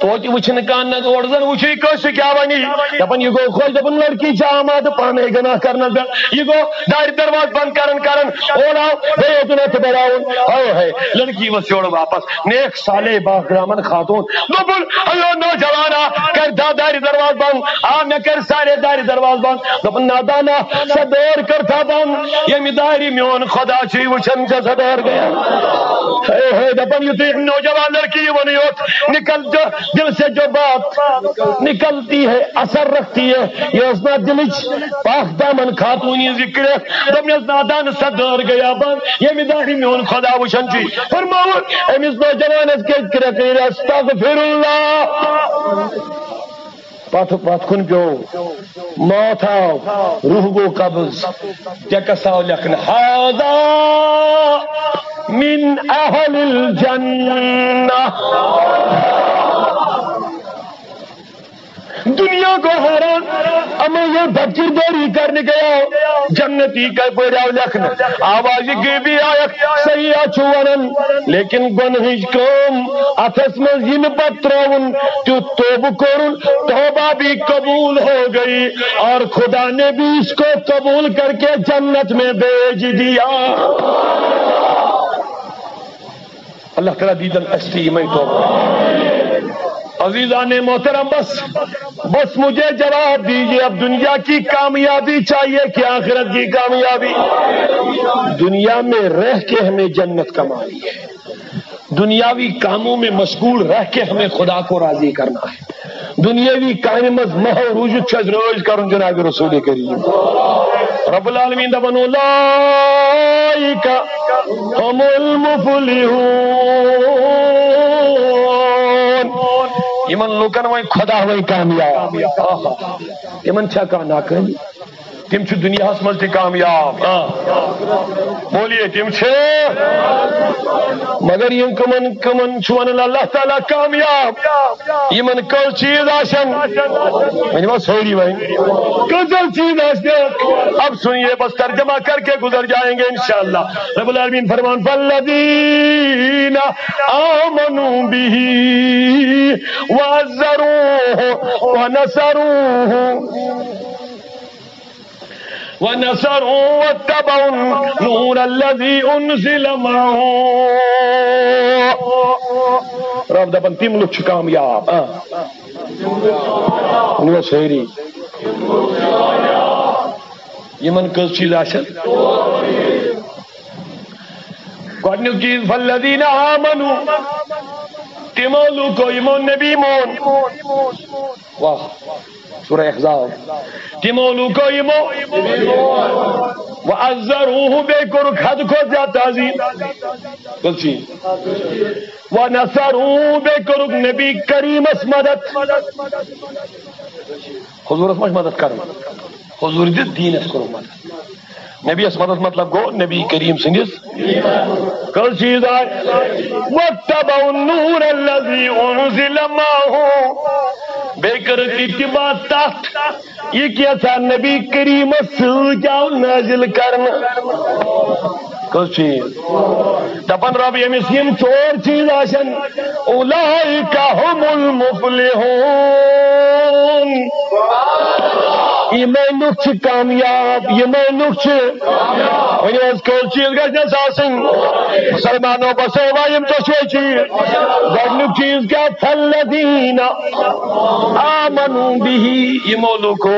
توتہِ وٕچھِ نہٕ کانٛہہ، نہ اورٕ زن وٕچھُے کٲنٛسہِ کیٛاہ ونی۔ دپان، یہِ گوٚو خۄش، دپان، لڑکی چھِ آمادٕ پانے گناہ کرنس پٮ۪ٹھ۔ یہِ گوٚو دارِ دروازٕ بنٛد کران کران، اورٕ آو بیٚیہِ اوٚتُن اَتھٕ بڑاوُن۔ ہاے ہاے، لڑکی ؤژھ یورٕ واپس۔ نیک صالح باغ گرامن خاتون۔ دوٚپُن، اَیو نوجوانا، کر دا دارِ دروازٕ بنٛد۔ آ، مےٚ کر سارے دارِ دروازٕ بنٛد۔ دوٚپُن، نادانا، سۄ دٲر کر تھا بنٛد، ییٚمہِ دارِ میون خدا چھُے وٕچھان، چھےٚ سۄ دٲر گٔیان۔ ہے، ہے، دپان، یُتھُے أمۍ نوجوان لڑکی یہِ ووٚنُے یوت، نکل جو دل سے جو بات نکلتی ہے، اثر رکھتی ہے۔ یہِ ٲس نہ دلٕچ پاک دامن خاتوٗنی ذِکرِ۔ دوٚپنَس، نادان، سۄ دٲر گٔیا بنٛد، ییٚمہِ دارِ میون خدا وٕچھان چھُے۔ فرماوُن أمِس نوجوانس کیٛازِ کرٛٮ۪کھ نیرِ، استغفر اللہ۔ پتھ، پتھ کُن پیوٚو، موت آو، روح گوٚو قبض، ٹیکس آو لیکھنہٕ، هذا من اہل الجنہ۔ دنیا گوٚو حیران، اما یہِ بدکردٲری کرنہِ گٔیو، جنتی کتہِ پٲٹھۍ آو لیکھنہٕ؟ آوازِ غیبی آیکھ، صحیح چھُ ونان، لیکن گۄنہٕچ کٲم اتھس منٛز یِنہٕ پتہٕ ترٛاوُن، تیُتھ توبہٕ کوٚرُن، توبہ بھی قبول ہو گئی اور خدا نے بھی اس کو قبول کر کے جنت میں بھیج دیا۔ اللہ تعالیٰ دیدن استی میں تو۔ عزیزان محترم، بس، بس مجھے جواب دیجیے، اب دنیا کی کامیابی چاہیے کہ آخرت کی کامیابی؟ دنیا میں رہ کے ہمیں جنت کمانی ہے، دنیاوی کاموں میں مشغول رہ کے ہمیں خدا کو راضی کرنا ہے۔ دنیاوی کامہِ منٛز محو روٗزِتھ چھُ اَسہِ رٲضۍ کرُن جناب رسول کریم۔ رب العالمین دپان، اولئک هم المفلحون۔ یِمن لوٗکن وۄنۍ خۄدا وۄنۍ کامیاب۔ آہا۔ تِمن چھا کانٛہہ ناکٲمی؟ تِم چھِ دُنیاہَس منٛز تہِ کامیاب۔ آ۔ بولیے، تِم چھِ۔ مگر یِم کٕمَن، کٕمَن چھُ وَنان اللہ تعالیٰ کامیاب؟ یِمَن کٔژ چیٖز آسَن؟ ؤنِو حظ سٲری وۄنۍ۔ کٔژَن چیٖز آسَن؟ اب سنیے، بس ترجمہ کر کے گزر جائیں گے انشاءاللہ۔ رب العالمین فرمان، فالذین آمنوا به وعزروه ونصروه ونصروا واتبعوا النور الذي أنزل معه۔ رب دپان، تِم لُکھ چھِ کامیاب۔ آ۔ ؤنِو حظ سٲری۔ یِمن کٔژ چیٖز آسن؟ گۄڈٕنیُک چیٖز، فالذین آمنوا، تِمو لُکو یِمو نبی مون۔ واہ۔ سورہ احزاب۔ تِمو لوٗکو یِمو وعزروه، بیٚیہِ کوٚرُکھ حد کھۄتہٕ زیادٕ تعظیٖم۔ کٔژ چیٖز؟ ونصروه، بیٚیہِ کوٚرُکھ نبی کریٖمس مدد۔ حضوٗرس ما چھُ مدد کرُن؟ حضوٗر دِژ دیٖنس کوٚرُکھ مدد۔ نبی یس مدد مطلب گوٚو نبی کریم سٕنٛدِس۔ کٔژ چیٖز آے؟ واتبعوا النور الذي انزل معه۔ بیٚیہِ کٔرٕکھ اتباع تتھ، یہِ کیٛاہ سا نبی کریمس سۭتۍ آو نازل کرنہٕ۔ کٔژ چیٖز؟ دپان رب، ییٚمِس یِم ژور چیٖز آسن، اولئک هم المفلحون۔ یِمے لُکھ چھِ کامیاب، یِمے لُکھ چھِ۔ ؤنِو حظ، کٔژ چیٖز گژھِ اَسہِ آسٕنۍ؟ مسلمانو، بس ہے وۄنۍ یِم دۄشوے چیٖز۔ گۄڈٕنیُک چیٖز کیٛاہ؟ فالذین آمنوا به، یِمو لُکو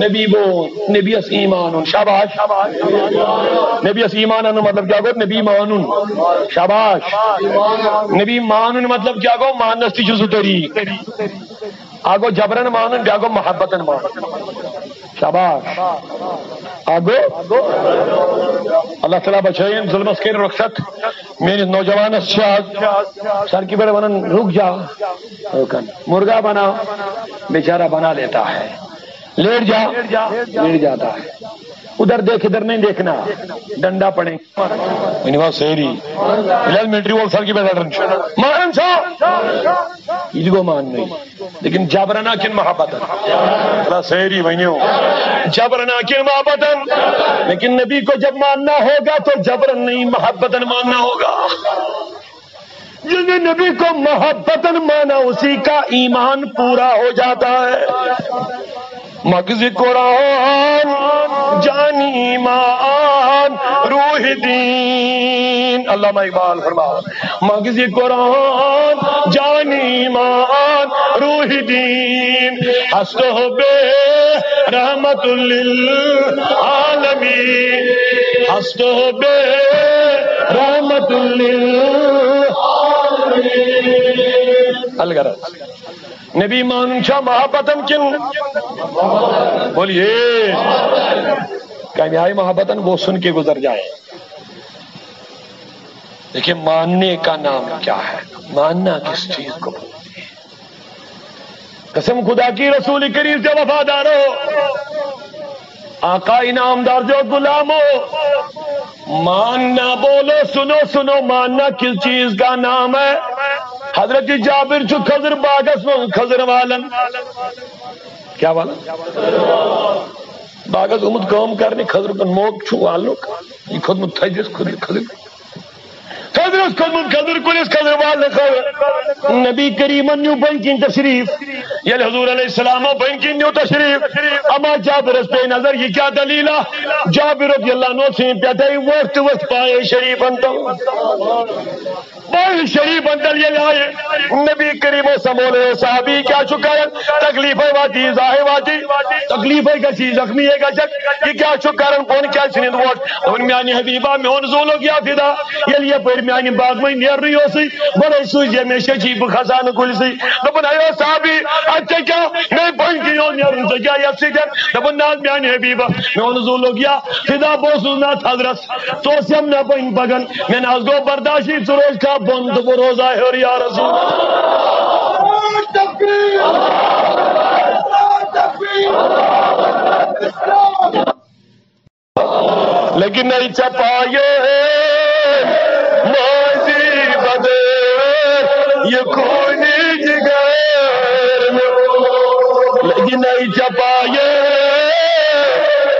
نبی بون، نبی یس ایمان اوٚن۔ شاباش۔ نبی یس ایمان انُن مطلب کیٛاہ گوٚو؟ نبی مانُن۔ شاباش۔ نبی مانُن مطلب کیٛاہ گوٚو؟ ماننس تہِ چھِ زٕ طریٖقہٕ۔ اکھ گوٚو جبرن مانُن، بیٛاکھ گوٚو محبتن مانُن۔ شاباش۔ اکھ گوٚو، اللہ تعالیٰ بچٲیِن، ظلمس کٔرِن رخصت۔ میٲنِس نوجوانس چھِ آز سڑکہِ پٮ۪ٹھ ونان، "رُک جا، رُکن، مرغا بنا، بیچارہ بنا لیتا ہے، لیٹ جا، لیٹ جاتا ہے، ادھر دیکھ، ادھر نہیں دیکھنا، ڈنڈا پڑیں۔" ؤنِو حظ سٲری۔ ییٚلہِ حظ مِلٹری وول سڑکہِ پٮ۪ٹھ رٹان چھُ، مانان چھا؟ یہِ تہِ گوٚو ماننٕے۔ لیکن جبرنا کِنہٕ محبتن؟ اللہ سٲری ؤنِو۔ جبرنا کِنہٕ محبتن؟ لیکن نبی کو جب ماننا ہوگا تو جبرن نہیں، محبتن ماننا ہوگا۔ جس نے نبی کو محبتن مانا، اسی کا ایمان پورا ہو جاتا ہے۔ مغز قرآن، جان ایمان، روح دین۔ علامہ اقبال فرماؤ، مغز قرآن، جان ایمان، روح دین، ہست و بے رحمت للعالمین، ہست و بے رحمت للعالمین۔ الغرض، نبی مانُن چھا محبتن کِنہٕ؟ بولیے، کمی آئی محبتن، وہ سن کے گزر جائے۔ دیکھیے، ماننے کا نام کیا ہے؟ ماننا کس چیز کو بولتے ہیں؟ قسم خدا کی، رسول کریم سے وفادارو، آقا انعامدار جو غلامو، ماننا، بولو، سنو، سنو، ماننا کس چیز کا نام ہے؟ حضرت جابر چھُ خضر باغس منٛز خضر والن۔ کیا والن؟ باغس گوٚمُت کٲم کرنہِ، خضر کُن موقعہٕ چھُ والنُک۔ یہِ کھوٚتمُت تھزِس، خضر، خضر۔ خضرس کھوٚتمُت خضر کُلِس، خضر والنہٕ خضر۔ نبی کریمن نیوٗ بٔنۍ کِنۍ تشریف۔ ییٚلہِ حضور علیہ السلام بٔنۍ کِنۍ نیوٗ تشریف، اما جابرس پیٚیہِ نظر، یہِ کیٛاہ دلیٖلہ؟ جابر رضی اللہ عنہ اوس ییٚمہِ پٮ۪ٹھے ؤتھۍ تہٕ ؤتھۍ پایے شریفن تل۔ بہٕ شریف اندر ییٚلہِ آیہِ، نبی کریم سمولے صحابی کیٛاہ چھُ کران؟ تکلیفے واتی، زاہے واتی، تکلیفے گژھی، زخمی ہے گژھکھ، یہِ کیٛاہ چھُ کران؟ بۄن کیٛازِ چھِ نِنٛد ووٹ؟ دوٚپُن، میانہِ حبیبہ، میون زُو لوٚگ یا فدا، ییٚلہِ یپٲرۍ میانہِ باغہٕ منٛزٕ نیرنٕے اوسُے، گۄڈے سوٗزِ ہے مےٚ شجی بہٕ کھسہٕ ہا نہٕ کُلسٕے۔ دوٚپُن، اے صحابی، اَتہِ ژےٚ کیٛاہ؟ مےٚ بۄن کِنۍ اوس نیرُن، ژےٚ کیٛاہ یتھ سۭتۍ؟ دوٚپُن، نہ حظ میانہِ حبیبہ، میون زُو لوٚگ یا فدا، بہٕ اوسُس نہٕ اتھ حضرس، ژٕ اوس یَم مےٚ بٔنۍ پَکان، مےٚ نہ حظ گوٚو برداشٕے، ژٕ روز کھا بۄن تہٕ بہٕ روزا ہیوٚر، یا رسول۔ لیکن نہیں چپائے ماضی بدر، یہ خونی جگر۔ لیکن نہیں چپائے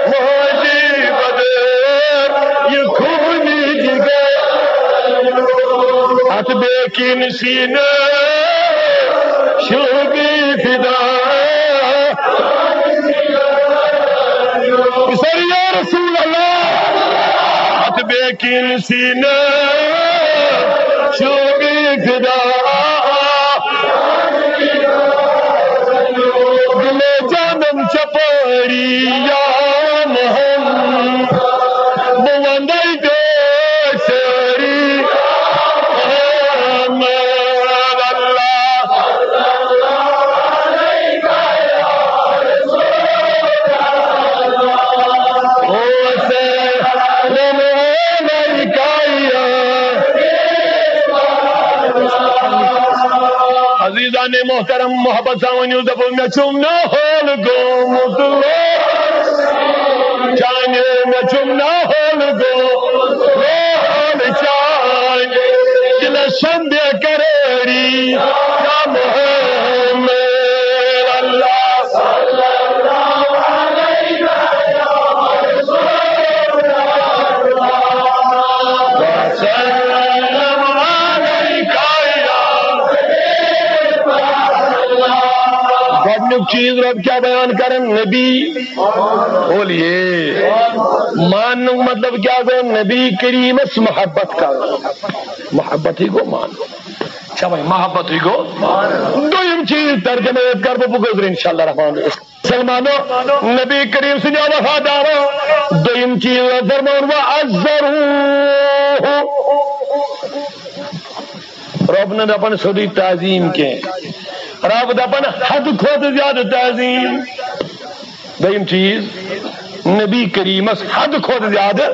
ماضی بدر، یہ خونی جگر۔ اتھ بے کن سینہ شعبی فدا۔ سر یا رسول اللہ، اتھ بے کن سینہ شعبی فدا۔ دل جانم چپاری یا محمد، بوندے دے سری محمد اللہ۔ عزیزان محترم، محبت سان ؤنِو، دَپُن، مےٚ چھُم نہ حال گوٚمُت لوٚگ۔ چانہِ مےٚ چھُم نہ حال گوٚمُت لوٚگ۔ چانہِ دِلس چھم بے قرٲری۔ یا محمد اللہ۔ گۄڈٕنیُک چیٖز رۄب کیٛاہ بیان کرن؟ نبی۔ بولیے۔ ماننُک مطلب کیٛاہ گوٚو؟ نبی کریٖمس محبت کرُن۔ محبتٕے گوٚو مانُن۔ چھا وۄنۍ محبتٕے گوٚو؟ دوٚیِم چیٖز ترجمہٕ یوت کرٕ بہٕ، بہٕ گُزرٕ انشاءاللہ الرحمن الرحیم۔ مسلمانو، نبی کریم سٕنٛدیو وفادارو، دوٚیِم چیٖز فرمووُن، وعزروہ۔ رۄب نہٕ دَپان سیوٚدُے تعظیٖم کینٛہہ، رۄب دَپان حدٕ کھۄتہٕ زیادٕ تعظیٖم۔ دوٚیِم چیٖز، نبی کریٖمس حد کھۄتہٕ زیادٕ۔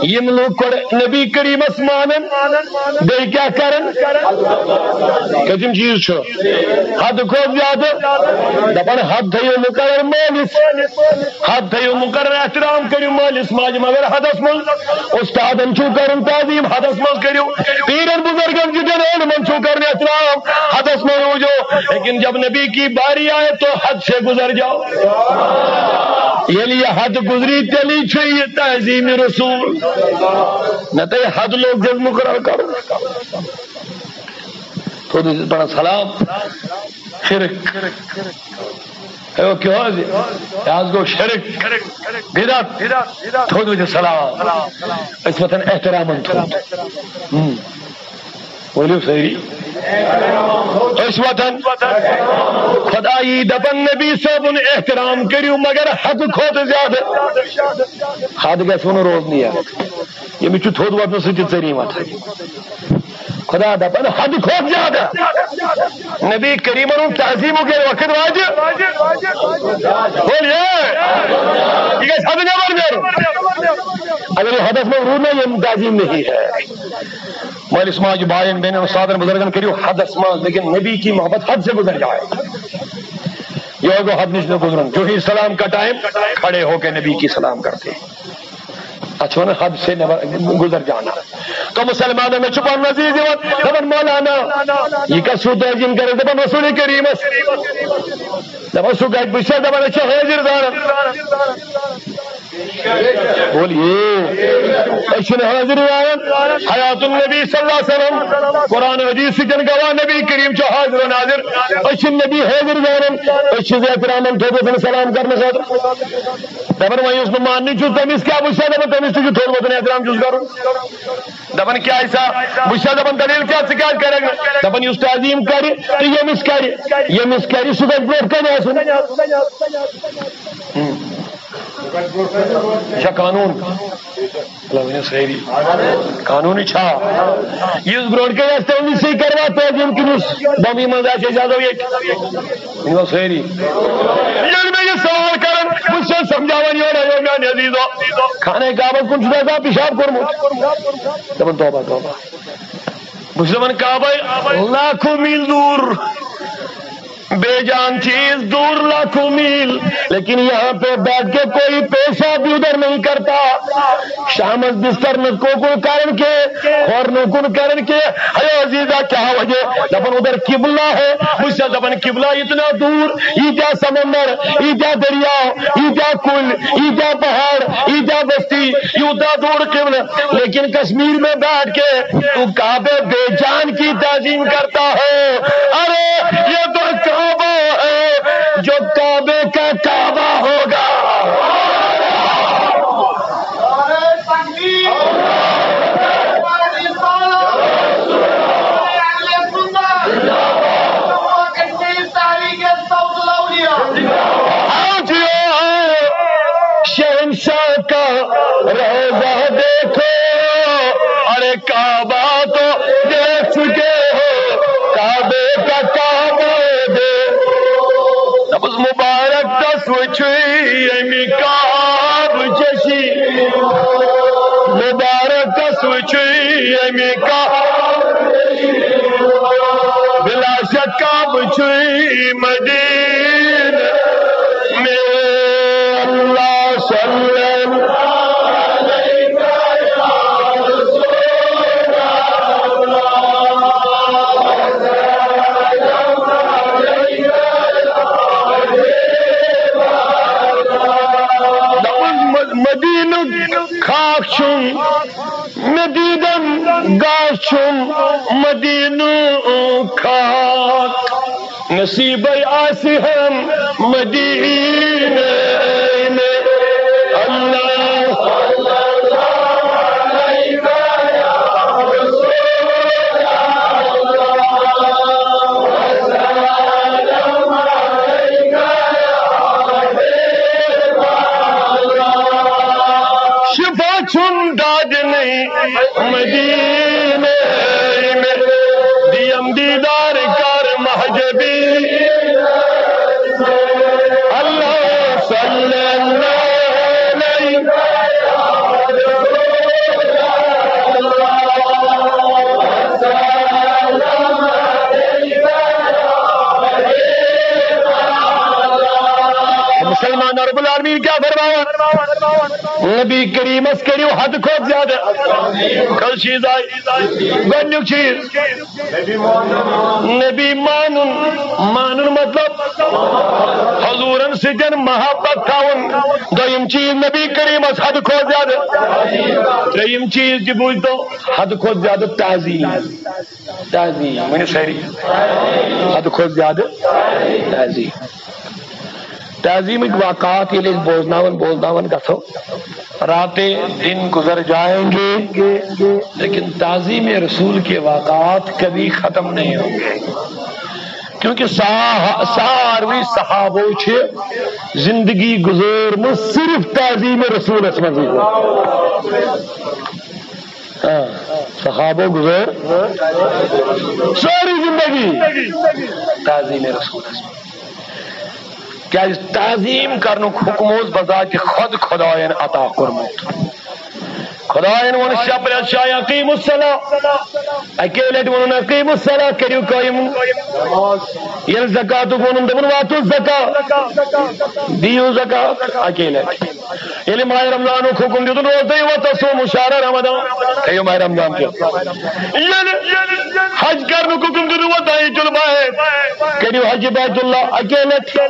یِم لوٗکھ گۄڈٕ نبی کریٖمس مانن، بیٚیہِ کیٛاہ کرن؟ کٔژِم چیٖز چھُ؟ حد کھۄتہٕ زیادٕ۔ دپان حد تھٲیِو مُقرر مٲلِس، حد تھٲیِو مُقرر، احترام کٔرِو مٲلِس ماجہِ، مگر حدس منٛز۔ استادن چھُو کرُن تعظیٖم، حدس منٛز کٔرِو۔ پیرن بزرگن جتن علمن چھُو کرُن احترام، حدس منٛز روٗزِو۔ لیکن جب نبی کی باری آئے تو حد سے گزر جاؤ۔ ییٚلہِ یہِ حد گُزری، تیٚلی چھُ یہِ تعظیٖم رسول۔ نہ تہٕ حد لوگ جب مُقرر کرُن۔ تھوٚد ٲسِس پران سلام۔ شرک۔ ہے، او کیٛاہ حظ؟ یہِ حظ گوٚو شرک۔ بدعت۔ تھوٚد ٲسِس سلام۔ أسۍ وۄتھان احترامن تھوٚد۔ ہم۔ ؤلِو سٲری۔ أسۍ وۄتھان۔ خۄدایی دَپان نبی صٲبُن احترام کٔرِو، مگر حد کھۄتہٕ زیادٕ۔ حد گژھِ وۄنۍ روزنٕے یَتھ۔ ییٚمِس چھُ تھوٚد وۄتھنہٕ سۭتۍ تہِ ژٔرِی وۄتھان۔ خۄدا دَپان حد کھۄتہٕ زیادٕ۔ نبی کریٖمن ہُنٛد تعظیٖمُک ییٚلہِ وقت واتہِ، بولیے، یہِ گژھِ حدٕ نٮ۪بر نیرُن۔ اگر یہِ حدس منٛز روٗد نا، یہِ تعظیٖم نہیں ہے۔ مٲلِس ماجہِ، باین، بیٚنٮ۪ن، استادن، بزرگن کٔرِو حدس منٛز، لیکن نبی کی محبت حد سے گزر جائے۔ یہ گوٚو حد نِش نہٕ گُزرُن۔ جو ہی سلام کا ٹائم کھڑے ہو کے نبی کی سلام کرتے۔ اتھ چھِ ونان حد سے نٮ۪بر گزر جانا۔ تو مسلمانن، مےٚ چھُ پنُن عزیز یِوان، دپان، مولانا، یہِ کس سُہ تعظیٖم کرِ؟ دپان، رسول کریٖمس۔ دپان، سُہ کتہِ؟ بہٕ چھُس دپان، أسۍ چھِ حٲضِر زانان۔ بولیے۔ أسۍ چھِنہٕ حٲضِر زانان حیات النبی صلی اللہ علیہ وسلم۔ قرآن حدیث سۭتۍ گواہ نبی کریم چھُ حاضر و ناظر۔ أسۍ چھِنہٕ نبی حٲضِر زانان، أسۍ چھِ زِ احترامن تھوٚد وۄتھان سلام کرنہٕ خٲطرٕ۔ دَپان وۄنۍ یُس نہٕ ماننٕے چھُ تٔمِس کیٛاہ، بہٕ چھُس دَپان تٔمِس تہِ چھُ تھوٚد وۄتھان احترام چھُس کرُن۔ دَپان کیٛازِ سا، بہٕ چھُس دَپان دٔلیٖل کیٛاہ، ژٕ کیٛازِ کَرَکھ نہٕ؟ دَپان یُس تعظیٖم کَرِ تہٕ ییٚمِس کَرِ، ییٚمِس کَرِ سُہ گژھِ برونٛٹھ کَنہِ آسُن۔ یہِ چھا قانوٗن؟ اللہ ؤنِو سٲری۔ قانوٗنٕے چھا؟ یُس برونٛٹھ کَنہِ آسہِ، تٔمۍ سٕے کَروا تعظیٖم کِنہٕ یُس بۄمبہِ منٛز آسہِ، أسۍ آسو ییٚتہِ؟ ؤنِو سٲری۔ ییٚلہِ مےٚ یہِ سوال کَرَن، بہٕ چھُس سَمجھاوان یورٕ، یورٕ میٛانہِ عزیٖزو۔ خانہ کعبَس کُن چھُ آسان پِشاب کوٚرمُت۔ دَپان توبہ، توبہ۔ بہٕ چھُس دَپان کعبَے لاکھوں میٖل دوٗر۔ بے جان چیز دور لاکھوں میل، لیکن یہاں پہ بیٹھ کے کوئی پیشاب بھی ادھر نہیں کرتا۔ شامس بستر نہ کوکُن کرن کے، کھورنُکُن کرن کے۔ ہیو عزیزا، کیا وجہ؟ دپان ادھر قبلہ ہے۔ بہٕ چھُس دپان قبلہ اتنا دور، ییٖتیٛاہ سمندر، ییٖتیٛاہ دٔریاو، ییٖتیٛاہ کُلۍ، ییٖتیٛاہ پہاڑ، ییٖتیٛاہ بستی، یوٗتاہ دوٗر قبلہٕ۔ لیکن کشمیر میں بیٹھ کے تو کعبے بے جان کی تعظیم کرتا ہے۔ ارے، یہ تو کعبہ ہے، جو کعبے کا کعبہ ہوگا۔ آج یہ شہنشاہ کا روضہ دیکھو، ارے کعبہ تو دیکھ چکے ہو، کعبے کا کعبہ دے۔ دپس مبارک تس وچھے امی کعبہ چشی، مبارک تس وچھے امی کعبہ، بلا شک کعبہ چھے مدینہ میں۔ اللہ صلی اللہ علیہ وسلم۔ دپان مدینہ خاک چھُم، مےٚ دیٖدن گاش چھُم مدینہ خاک۔ نصیبے آسہِ ہم مدینہ میں۔ اللہ۔ شفا چھُم دادِ نہیں مدینہ میں، دیم دیدار کر مہجبی۔ اللہ صلی اللہ علیہ۔ مسلمان، رب العالمین کیا فرمایا؟ نبی کریمس کٔرِو حد کھۄتہٕ زیادٕ۔ کٔژ چیٖز آیہِ؟ گۄڈٕنیُک چیٖز، نبی مانُن۔ مانُن مطلب حضوٗرن سۭتۍ محبت تھاوُن۔ دوٚیِم چیٖز، نبی کریمس حد کھۄتہٕ زیادٕ۔ ترٛیٚیِم چیٖز تہِ بوٗزتو، حد کھۄتہٕ زیادٕ تعظیٖم۔ تعظیٖم، ؤنِو سٲری۔ حد کھۄتہٕ زیادٕ تعظیٖم۔ تعظیٖمٕکۍ واقعات ییٚلہِ أسۍ بوزناوان، بوزناوان گژھو، راتیں دن گزر جائیں گے، لیکن تعظیم رسول کے واقعات کبھی ختم نہیں ہوں گے، کیونکہ سا-، ساروی صحابو چھِ زندگی گزٲرمٕژ صرف تعظیم رسولس منٛزٕے۔ آ، صحابو گزٲر سٲرٕے زندگی تعظیم رسولس منٛز۔ کیازِ تعظیم کرنُک حکم اوس بذات خود خدایَن عطا کوٚرمُت۔ خدایَن ووٚن شےٚ پرٛٮ۪تھ جایہِ، "اقیموا الصلاۃ"۔ اَکے لٹہِ ووٚنُن، "اقیموا الصلاۃ"، کٔرِو قٲیِم۔ ییٚلہِ زکاتُک ووٚنُن، دوٚپُن، "واتو زکات"، دِیِو زکات اَکے لٹہِ۔ ییٚلہِ ماہِ رمضانُک حُکُم دیُتُن، "روزدٔری وتصوموا شہر رمضان"، تھٲیِو ماہِ رمضان تہِ۔ ییٚلہِ حج کرنُک حُکُم دیُتُن، "وطائف البیت"، کٔرِو حج بیت اللہ اَکے لٹہِ۔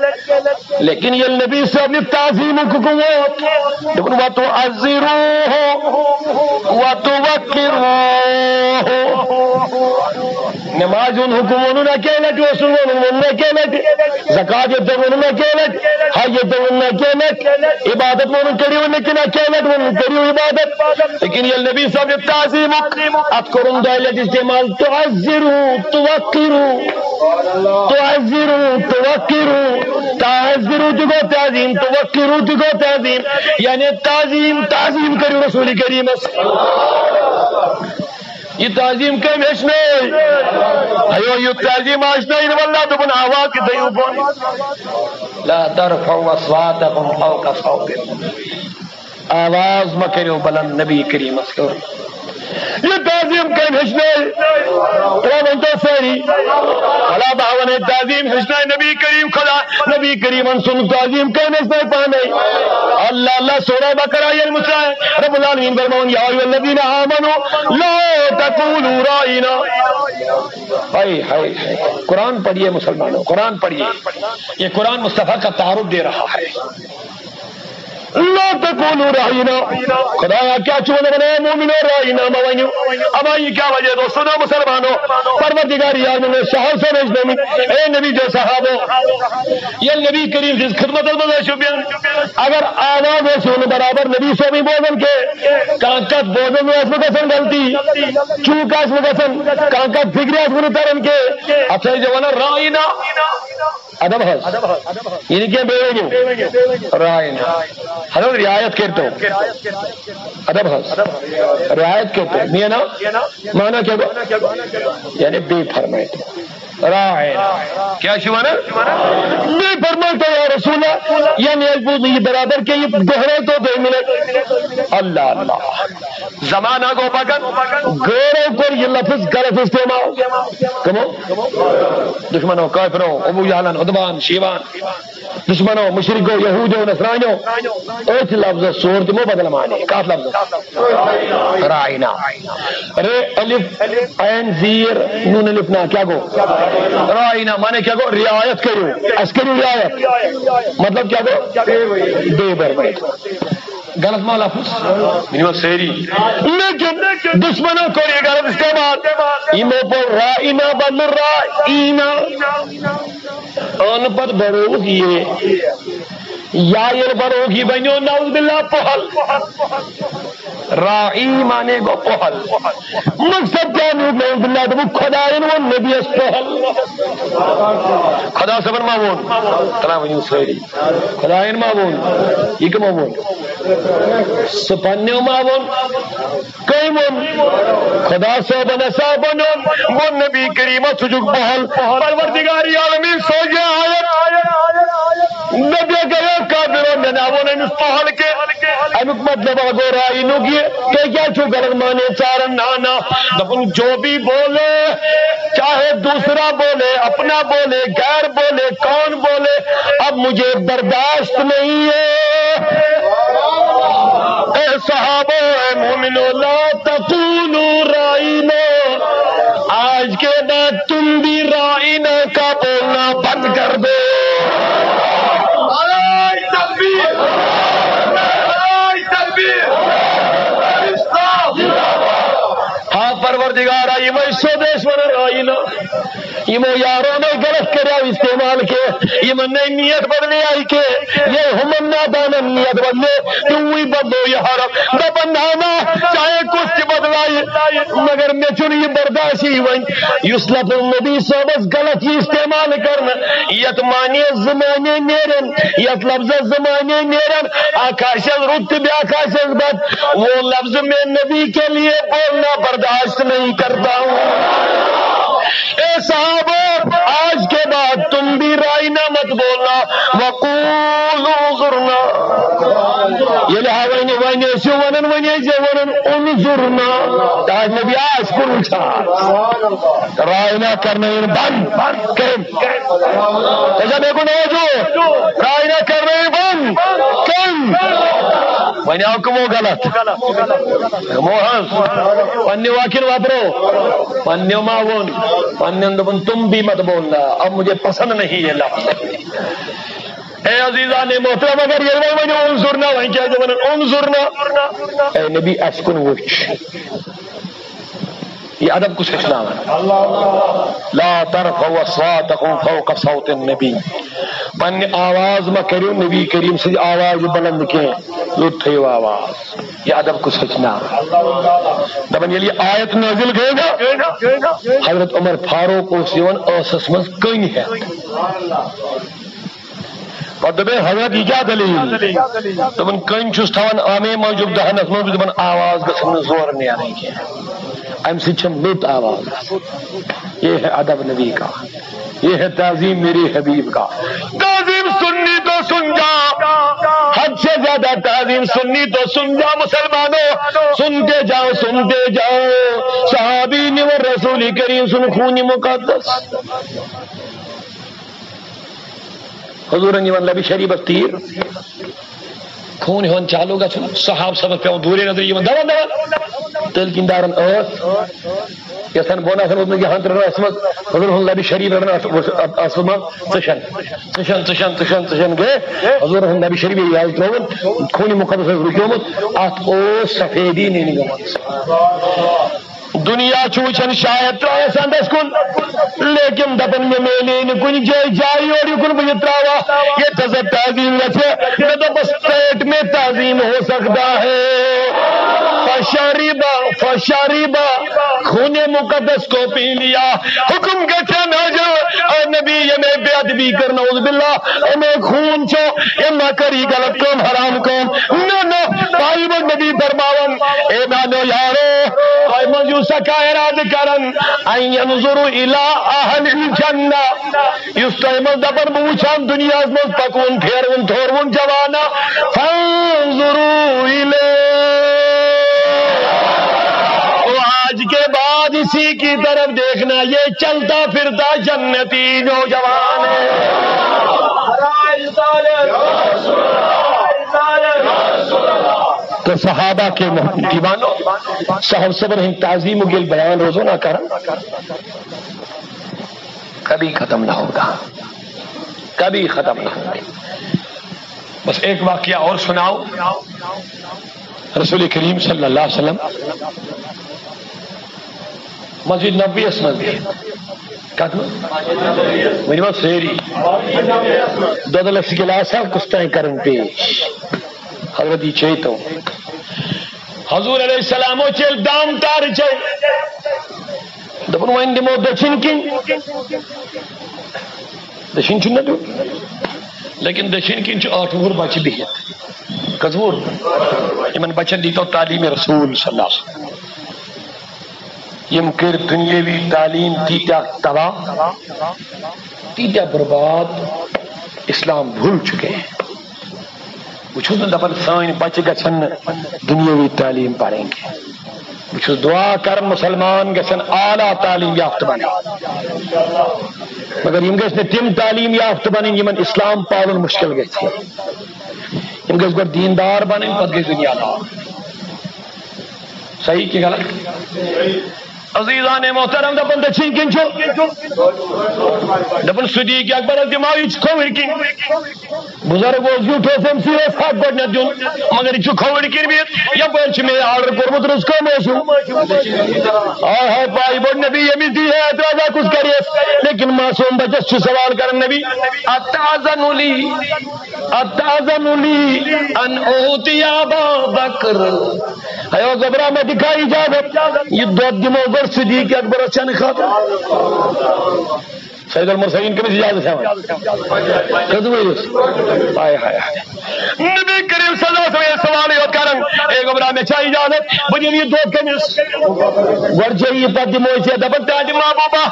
لیکن ییٚلہِ نبی صٲبنہِ تعظیٖمُک حُکُم ووت، دوٚپُن، "وتعزروہ"، توقروه۔ نماز ہُنٛد حکم ووٚنُن اَکے لٹہِ، اوسُن ووٚنُن، ووٚنُن اَکے لٹہِ۔ زکات ییٚتہِ ووٚنُن اَکے لٹہِ، حج ییٚتہِ ووٚنُن اَکے لٹہِ۔ عبادت ووٚنُن کٔرِو، لیکن اَکے لٹہِ ووٚنُن کٔرِو عبادت۔ لیکن ییٚلہِ نبی صٲب یہِ تعظیٖمُک اَتھ کوٚرُن دۄیہِ لٹہِ استعمال، تعزروا، توقروا۔ تعزروا، توقروا۔ تعزروا تہِ گوٚو تعظیٖم، توقروا تہِ گوٚو تعظیٖم۔ یعنی تعظیٖم، تعظیٖم کٔرِو رسول کریٖمس۔ یہِ تعظیٖم کٔمۍ ہیٚچھنٲے؟ ہیو یہِ تعظیٖم آشنٲیِن واللہ دوٚپُن آواز تہِ تھٲیِو بۄن۔ لا ترفعوا اصواتکم فوق صوت النبی۔ آواز مہ کٔرِو بلند نبی کریٖمس ہیوٚر۔ یہِ تعظیٖم کٔمۍ ہیٚچھنٲے؟ ترٛےٚ ؤنۍ تو سٲری۔ ولا بہٕ وَنَے تعظیٖم ہیٚچھنٲے نبی کریم خدا۔ نبی کریمن سُنٛد تعظیٖم کٔمۍ ہیٚچھنٲے پانے؟ اللہ اللہ، سورہ بقرہ ییٚلہِ مُژراے رب العالمین فرماوان، یا ایھا الذین آمنوا لا تقولوا راعینا۔ ہائے، ہائے، ہائے۔ قرآن پڑھیے مسلمانوں، قرآن پڑھیے۔ یہ قرآن مصطفیٰ کا تعارف دے رہا ہے۔ لا تقولوا راعینا۔ خدایا کیا چھُ ونان، اے مومنو، راعینا مہ ؤنِو۔ اما یہ کیا وجہ دوستو، نہ مسلمانو؟ پروردگار عالم نے صحابہ سے نش نمی، اے نبی جو صحابو، یہ نبی کریم سٕنٛز خدمت منٛز ٲسِو بِہِتھ۔ اگر آواز ٲسِو نہٕ برابر نبی صٲبٕے بوزان کینٛہہ، کانٛہہ کتھ بوزان ٲس نہٕ گژھان غلطی، چوٗک آسہِ نہٕ گژھان، کانٛہہ کتھ فکرِ آسہِ نہٕ تران کینٛہہ، اتھ ٲسۍ زِ ونان راعینا۔ ادب حظ۔ یہِ نہٕ کینٛہہ، بیٚیہِ ؤنِو۔ راعینا۔ حضرت رعایت کٔرۍتو۔ ادب حظ۔ رعایت کٔرۍتو۔ مینا مانا کیا گوٚو؟ یعنی بیٚیہِ فرمٲیتو۔ راعینا۔ کیا چھِ ونان؟ بیٚیہِ فرمٲیتو یا رسول اللہ، یعنی اَسہِ بوٗز نہٕ یہِ برابر کینٛہہ، یہِ دۄہرٲیتو دۄیہِ منٹ۔ اللہ اللہ۔ زمانہ گوٚو پکان، غٲرو کوٚر یہِ لفظ غلط استعمال۔ کٕمو؟ دشمنو، کافرو، ابو جہلن، عتبان، شیبان، دشمنو، مشرکو، یہودیو، نصرانیو، أتھۍ لفظس سوٗر تِمو بدل معنی۔ کتھ لفظس؟ راعینا۔ رے الف عین زیر نون الف نا، کیا گوٚو؟ راعینا معنی کیا گوٚو؟ رعایت کٔرِو، اَسہِ کٔرِو رعایت۔ مطلب کیا گوٚو؟ بے برمائے۔ غلط ما لفظ؟ ؤنِو حظ سٲری۔ لیکن دشمنو کوٚر یہِ غلط استعمال۔ یِمو پوٚر راعینا بدلہٕ رائینا۔ اَن پتہٕ بڑووُکھ یہِ۔ یا ییٚلہِ بڑووُکھ یہِ بنیو نعوذ باللہ پۄہل۔ راعی معنی گوٚو پۄہل۔ مقصد کیا نیوٗ نعوذ باللہ؟ دوٚپُکھ خدایَن ووٚن نبیَس پۄہل۔ خدا صٲبن ما ووٚن؟ ترٛاو ؤنِو سٲری۔ خدایَن ما ووٚن؟ یہِ کٕمو ووٚن؟ سُہ پننیو ما ووٚن؟ کٔمۍ ووٚن؟ خدا صٲبن ہسا ووٚن، ووٚن نبی کریمس، ژٕ چھُکھ پۄہل۔ پروردگار عالمین سوزے آیت۔ نبی گٔیو کافرو، مےٚ نہ ووٚن أمِس پۄہل کینٛہہ۔ اَمیُک مطلب ہا گوٚو راینُک یہِ، تُہۍ کیٛازِ چھِو غلط معنی ژاران؟ نہ، نہ۔ دوٚپُن، جو بھی بولے، چاہے دوسرا بولے، اپنا بولے، غیر بولے، کون بولے، اب مجھے برداشت نہیں ہے۔ اے صحابہ، اے مومنو، لا تقولوا راعینا۔ آج کے بعد تم بھی راعینا کا بولنا بند کر دو۔ نعرہ تکبیر! نعرہ تکبیر! ہاں پروردگارا، یِمے سیوٚد ٲسۍ ونان راعینا۔ یِمو یارو نے غلط کریو استعمال کینٛہہ، یِمن نے نیت بدلے آئی کینٛہہ، یہ ہمن نادانن نیت بدلے، تُہی بدلو یہ حرف۔ دپن نانا، چاہے کُس تہِ بدلایہِ، مگر مےٚ چھُنہٕ یہِ برداشی وۄنۍ۔ یُس لفظ نبی صٲبس غلط یہِ استعمال کرنہٕ، یتھ معنی زٕ معنی نیرن، یتھ لفظس زٕ معنی نیرن، اکھ آسٮ۪س رُت تہٕ بیٛاکھ آسٮ۪س بد۔ وہ لفظ میں نبی کے لیے بولنا برداشت نہیں کرتا ہوں۔ اے صحابہ، آج کے بعد تم بھی راعینا مت بولنا، وقولوا انظرنا۔ ییٚلہِ ہا وۄنۍ، وۄنۍ ٲسِو ونان، وۄنۍ ٲسۍ زِ ونان انظرنا۔ تاج نبی آسہِ کُن وٕچھان۔ راعینا کرنٲیِن بند، بند کٔرِن۔ تۄہہِ چھا مےٚ کُن توجہ؟ راعینا کرنٲیِن بند۔ کٔمۍ؟ وۄنۍ آو کٕمو غلط؟ کٕمو حظ؟ پننہِ واکِن وۄپرو۔ پننیو ما ووٚن؟ پننٮ۪ن دوٚپُن، تم بھی مت بولنا، اب مجھے پسند نہیں یہ لفظ۔ اے عزیزان محترم، اگر ییٚلہِ وۄنۍ ؤنِو انظرنا، وۄنۍ کیٛازِ وَنان انظرنا؟ اے نبی، اَسہِ کُن وٕچھ۔ یہِ ادب کُس ہیٚچھناوان؟ لا ترفعوا اصواتکم فوق صوت النبی۔ پننہِ آواز مہ کٔرِو نبی کریم سٕنٛزِ آوازِ بلند کینٛہہ، لوٚت تھٲیِو آواز۔ یہِ ادب کُس ہیٚچھناوان؟ دَپان ییٚلہِ یہِ آیت نٲزِل گٔے نا، حضرت عمر فاروق اوس یِوان ٲسَس منٛز کٔنۍ ہٮ۪تھ۔ پتہٕ دوٚپ أمۍ، "حضرت، یہِ کیٛاہ دٔلیٖل؟" دوٚپُن، "کٔنۍ چھُس تھاوان اَمے موٗجوٗب دہنَس منٛز، دوٚپُن، آواز گٔژھٕم نہٕ زورٕ نیرٕنۍ کینٛہہ۔ اَمہِ سۭتۍ چھےٚ لوٚت آواز گژھان۔ یہ ہے ادب نبی کا، یہ ہے تعظیم میرے حبیب کا۔" تعظیم سنی تو سن جا، حد سے زیادہ تعظیم سنی تو سن جا مسلمانوں، سنتے جاؤ، سنتے جاؤ۔ صحابی نِوان رسول کریم سُنٛد خوٗنِ مُقدس۔ حضورن یِوان لبہِ شریفس تیٖر، خوٗن ہیوٚن چالو گژھُن، صحابہٕ صٲبس پٮ۪وان دوٗرے نظرِ یِوان، دوان، دوان۔ تٔلۍ کِنۍ دارن ٲس، یَتھ بۄن آسان ووتمُت یہِ ہن ترٛٹھ ٲسمٕژ، حضور ہُنٛد لبہِ شریف رٹان ٲس، ٲس، ٲس، ٲس، ژٕشن، ژٕشن، ژٕشن، ژٕشن، ژٕشن گٔے۔ حضور ہُنٛد لبہِ شریف ییٚلہِ یَلہٕ ترٛووُن، خوٗنِ مُقدس اوس رُکیومُت، اتھ اوس سفیدی نِنہِ گٔمٕژ۔ دُنیا چھُ وٕچھان شاید ترٛایَس اَندَس کُن، لیکن دَپان مےٚ میلے نہٕ کُنہِ جایہِ جاے یورٕ یُکُن بہٕ یہِ ترٛاوہا۔ ییٚتہِ ہسا تعظیم گژھِ، مےٚ دوٚپمَس، "پیٹ میں تعظیم ہو سکتا ہے۔" فشریبا، فشریبا، خوٗنِ مُقدس کو پی لیا۔ حُکُم گژھِ نازل، اے نبی، ییٚمۍ بے ادبی کٔر، نعوذ باللہ، اَمے خوٗن چھُ، أمۍ ما کٔر یہِ غلط کٲم، حرام کٲم؟ نہ، نہ، پایہِ وۄنۍ نبی فرماوان، اے میانیو یارو، تۄہہِ منٛز یُس سا کائنات کران، ان ينظروا الى اہل الجنہ، یُس تۄہہِ منٛز دپان، بہٕ وٕچھان دُنیاہس منٛز پکوُن، پھیروُن، تھوروُن جوانا، فانظروا الیہ۔ تو آج کے بعد اسی کی طرف دیکھنا، یہ چلتا پھرتا جنتی نوجوان ہے۔ تو صحابہ کے محترم دیوانو، صاحب صبر ہند تعظیم و گل بیان روزو نہ کرن، کبھی ختم نہ ہوگا، کبھی ختم نہ ہوگا۔ بس ایک واقعہ اور سناؤ۔ رسول کریم صلی اللہ علیہ وسلم مسجد نبویس منٛز بِہِتھ۔ کتھ منٛز؟ ؤنِو حظ سٲری۔ دۄدٕ لَسہِ گِلاسا کُس تام کرن پیش۔ حضرت یہِ چیٚیہِ تو۔ حضور علیہ السلامو چیٚلۍ دام تارٕ چیٚلۍ۔ دوٚپُن، "وۄنۍ دِمو دٔچھِنۍ کِنۍ۔" دٔچھِنۍ چھُنہٕ نہ دیُن۔ لیکن دٔچھِنۍ کِنۍ چھُ ٲٹھ وُہُر بچہٕ بِہِتھ۔ کٔژ وُہُر؟ یِمن بچن دیٖتو تعلیٖم رسول صلی اللہ علیہ وسلم۔ یِم کٔرۍ دُنیٲوی تعلیٖم تیٖتیٛاہ تباہ، تیٖتیٛاہ برباد، اسلام بھول چکے ہیں۔ بہٕ چھُس نہٕ دَپان سٲنۍ بَچہٕ گژھن نہٕ دُنیٲوی تعلیٖم پَرٕنۍ کینٛہہ۔ بہٕ چھُس دُعا کران مُسلمان گژھن اعلیٰ تعلیٖم یافتہٕ بَنٕنۍ، مگر یِم گژھِ نہٕ تِم تعلیٖم یافتہٕ بَنٕنۍ یِمن اسلام پالُن مُشکِل گژھِ۔ یِم گژھِ گۄڈٕ دیٖندار بَنٕنۍ، پَتہٕ گژھِ دُنیا دار۔ صحیح کہِ غلط؟ عزیزان محترم، دَپان دٔچھِنۍ کِنۍ چھُ، دَپان صدیق اکبرس دِماو، یہِ چھُ کھووٕرۍ کِنۍ۔ بُزرگ اوس زیُٹھ، اوس أمۍ سٕے اوس حق گۄڈٕنٮ۪تھ دیُن، مگر یہِ چھُ کھووٕرۍ کِنۍ بِہِتھ، یَپٲرۍ چھُ مےٚ آرڈر کوٚرمُت، رٕژ کٲم ٲسِو۔ آے ہاے، پاے بوٚڑ نبی، ییٚمِس دی ہے اعتراضا کُس کریس؟ لیکن معصوم بچس چھُ سوال کران، نبی، اتعذن لی، اتعذن لی ان اعطی ابا بکر۔ ہے او گوٚبرا، مےٚ دِ کھا اجازت، یہِ دۄد دِمو گۄڈٕ صدیق اکبرس چٮ۪نہٕ خٲطرٕ۔ سید المرسلین کٔمِس اجازت ہٮ۪وان؟ کٔژ ؤرۍ یُس؟ ہاے، ہاے، ہاے۔ نبی کریم صلی اللہ علیہ وسلم سوالٕے یوت کران، اے گوٚبرا، مےٚ چھا اجازت؟ بہٕ دِمہٕ یہِ دۄد کٔمِس؟ گۄڈٕ چھےٚ یہِ، پتہٕ دِمو أسۍ یہِ۔ دَپان، تانہِ محبوبہ،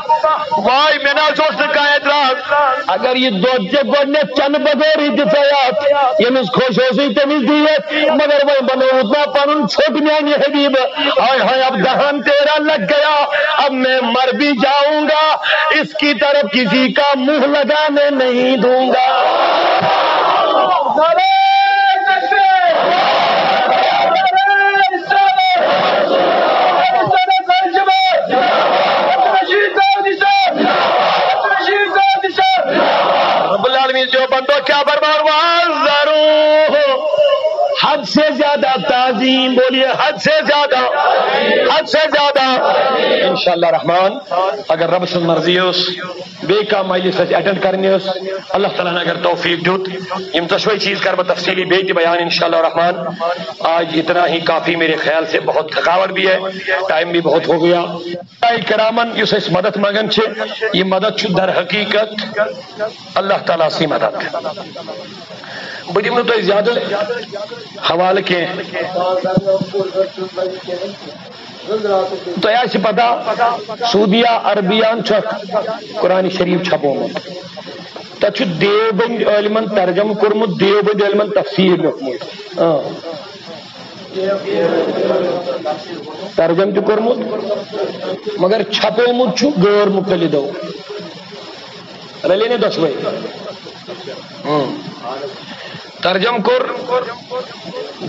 واے، مےٚ نہ حظ اوس نہٕ کانٛہہ اعتراض۔ اگر یہِ دۄد ژےٚ گۄڈٕنٮ۪تھ چٮ۪نہٕ بغٲرٕے دِژے اَتھ، ییٚمِس خۄش اوسُے تٔمِس دِیَتھ، مگر وۄنۍ بنووُتھ نا پنُن ژھوٚٹ میانہِ حبیبہٕ۔ ہاے ہاے، اب دہان تیرا لگ گیا، اب میں مر بھی جاؤں گا، اس کی طرف کسی کا منہ لگانے نہیں دوں گا۔ رب العالمین جو بندو کیا فرمان سے زیادہ تعظیم، بولیے، حد سے زیادہ، حد سے زیادہ۔ انشاءاللہ رحمان، اگر رب سٕنٛز مرضی ٲس، بیٚیہِ کانٛہہ مجلس اَسہِ اٹینڈ کرنہِ ٲس، اللہ تعالیٰ ہن اگر توفیق دیُت، یِم دۄشوے چیٖز کرٕ بہٕ تفصیٖلی بیٚیہِ تہِ بیان انشاءاللہ رحمان۔ آج اتنا ہی کافی میرے خیال سے، بہت تھکاوٹ بھی ہے، ٹائم بھی بہت ہو گیا۔ کرامن یُس أسۍ مدد منٛگان چھِ، یہِ مدد چھُ در حقیقت اللہ تعالیٰ سٕے مدد۔ بہٕ دِمہٕ نہٕ تۄہہِ زیادٕ حوالہٕ کینٛہہ۔ تۄہہِ آسہِ پتہ، سعودیہ عربیہن چھُ اکھ قرآن شریف چھپومُت۔ تتھ چھُ دیوبند عٲلمن ترجمہٕ کوٚرمُت، دیوبند عٲلمن تفسیٖر لیوٚکھمُت۔ آ۔ ترجمہٕ تہِ کوٚرمُت، مگر چھپومُت چھُ غٲر مقلدو۔ رلے نے دۄشوے۔ ہم۔ ترجمہٕ کوٚر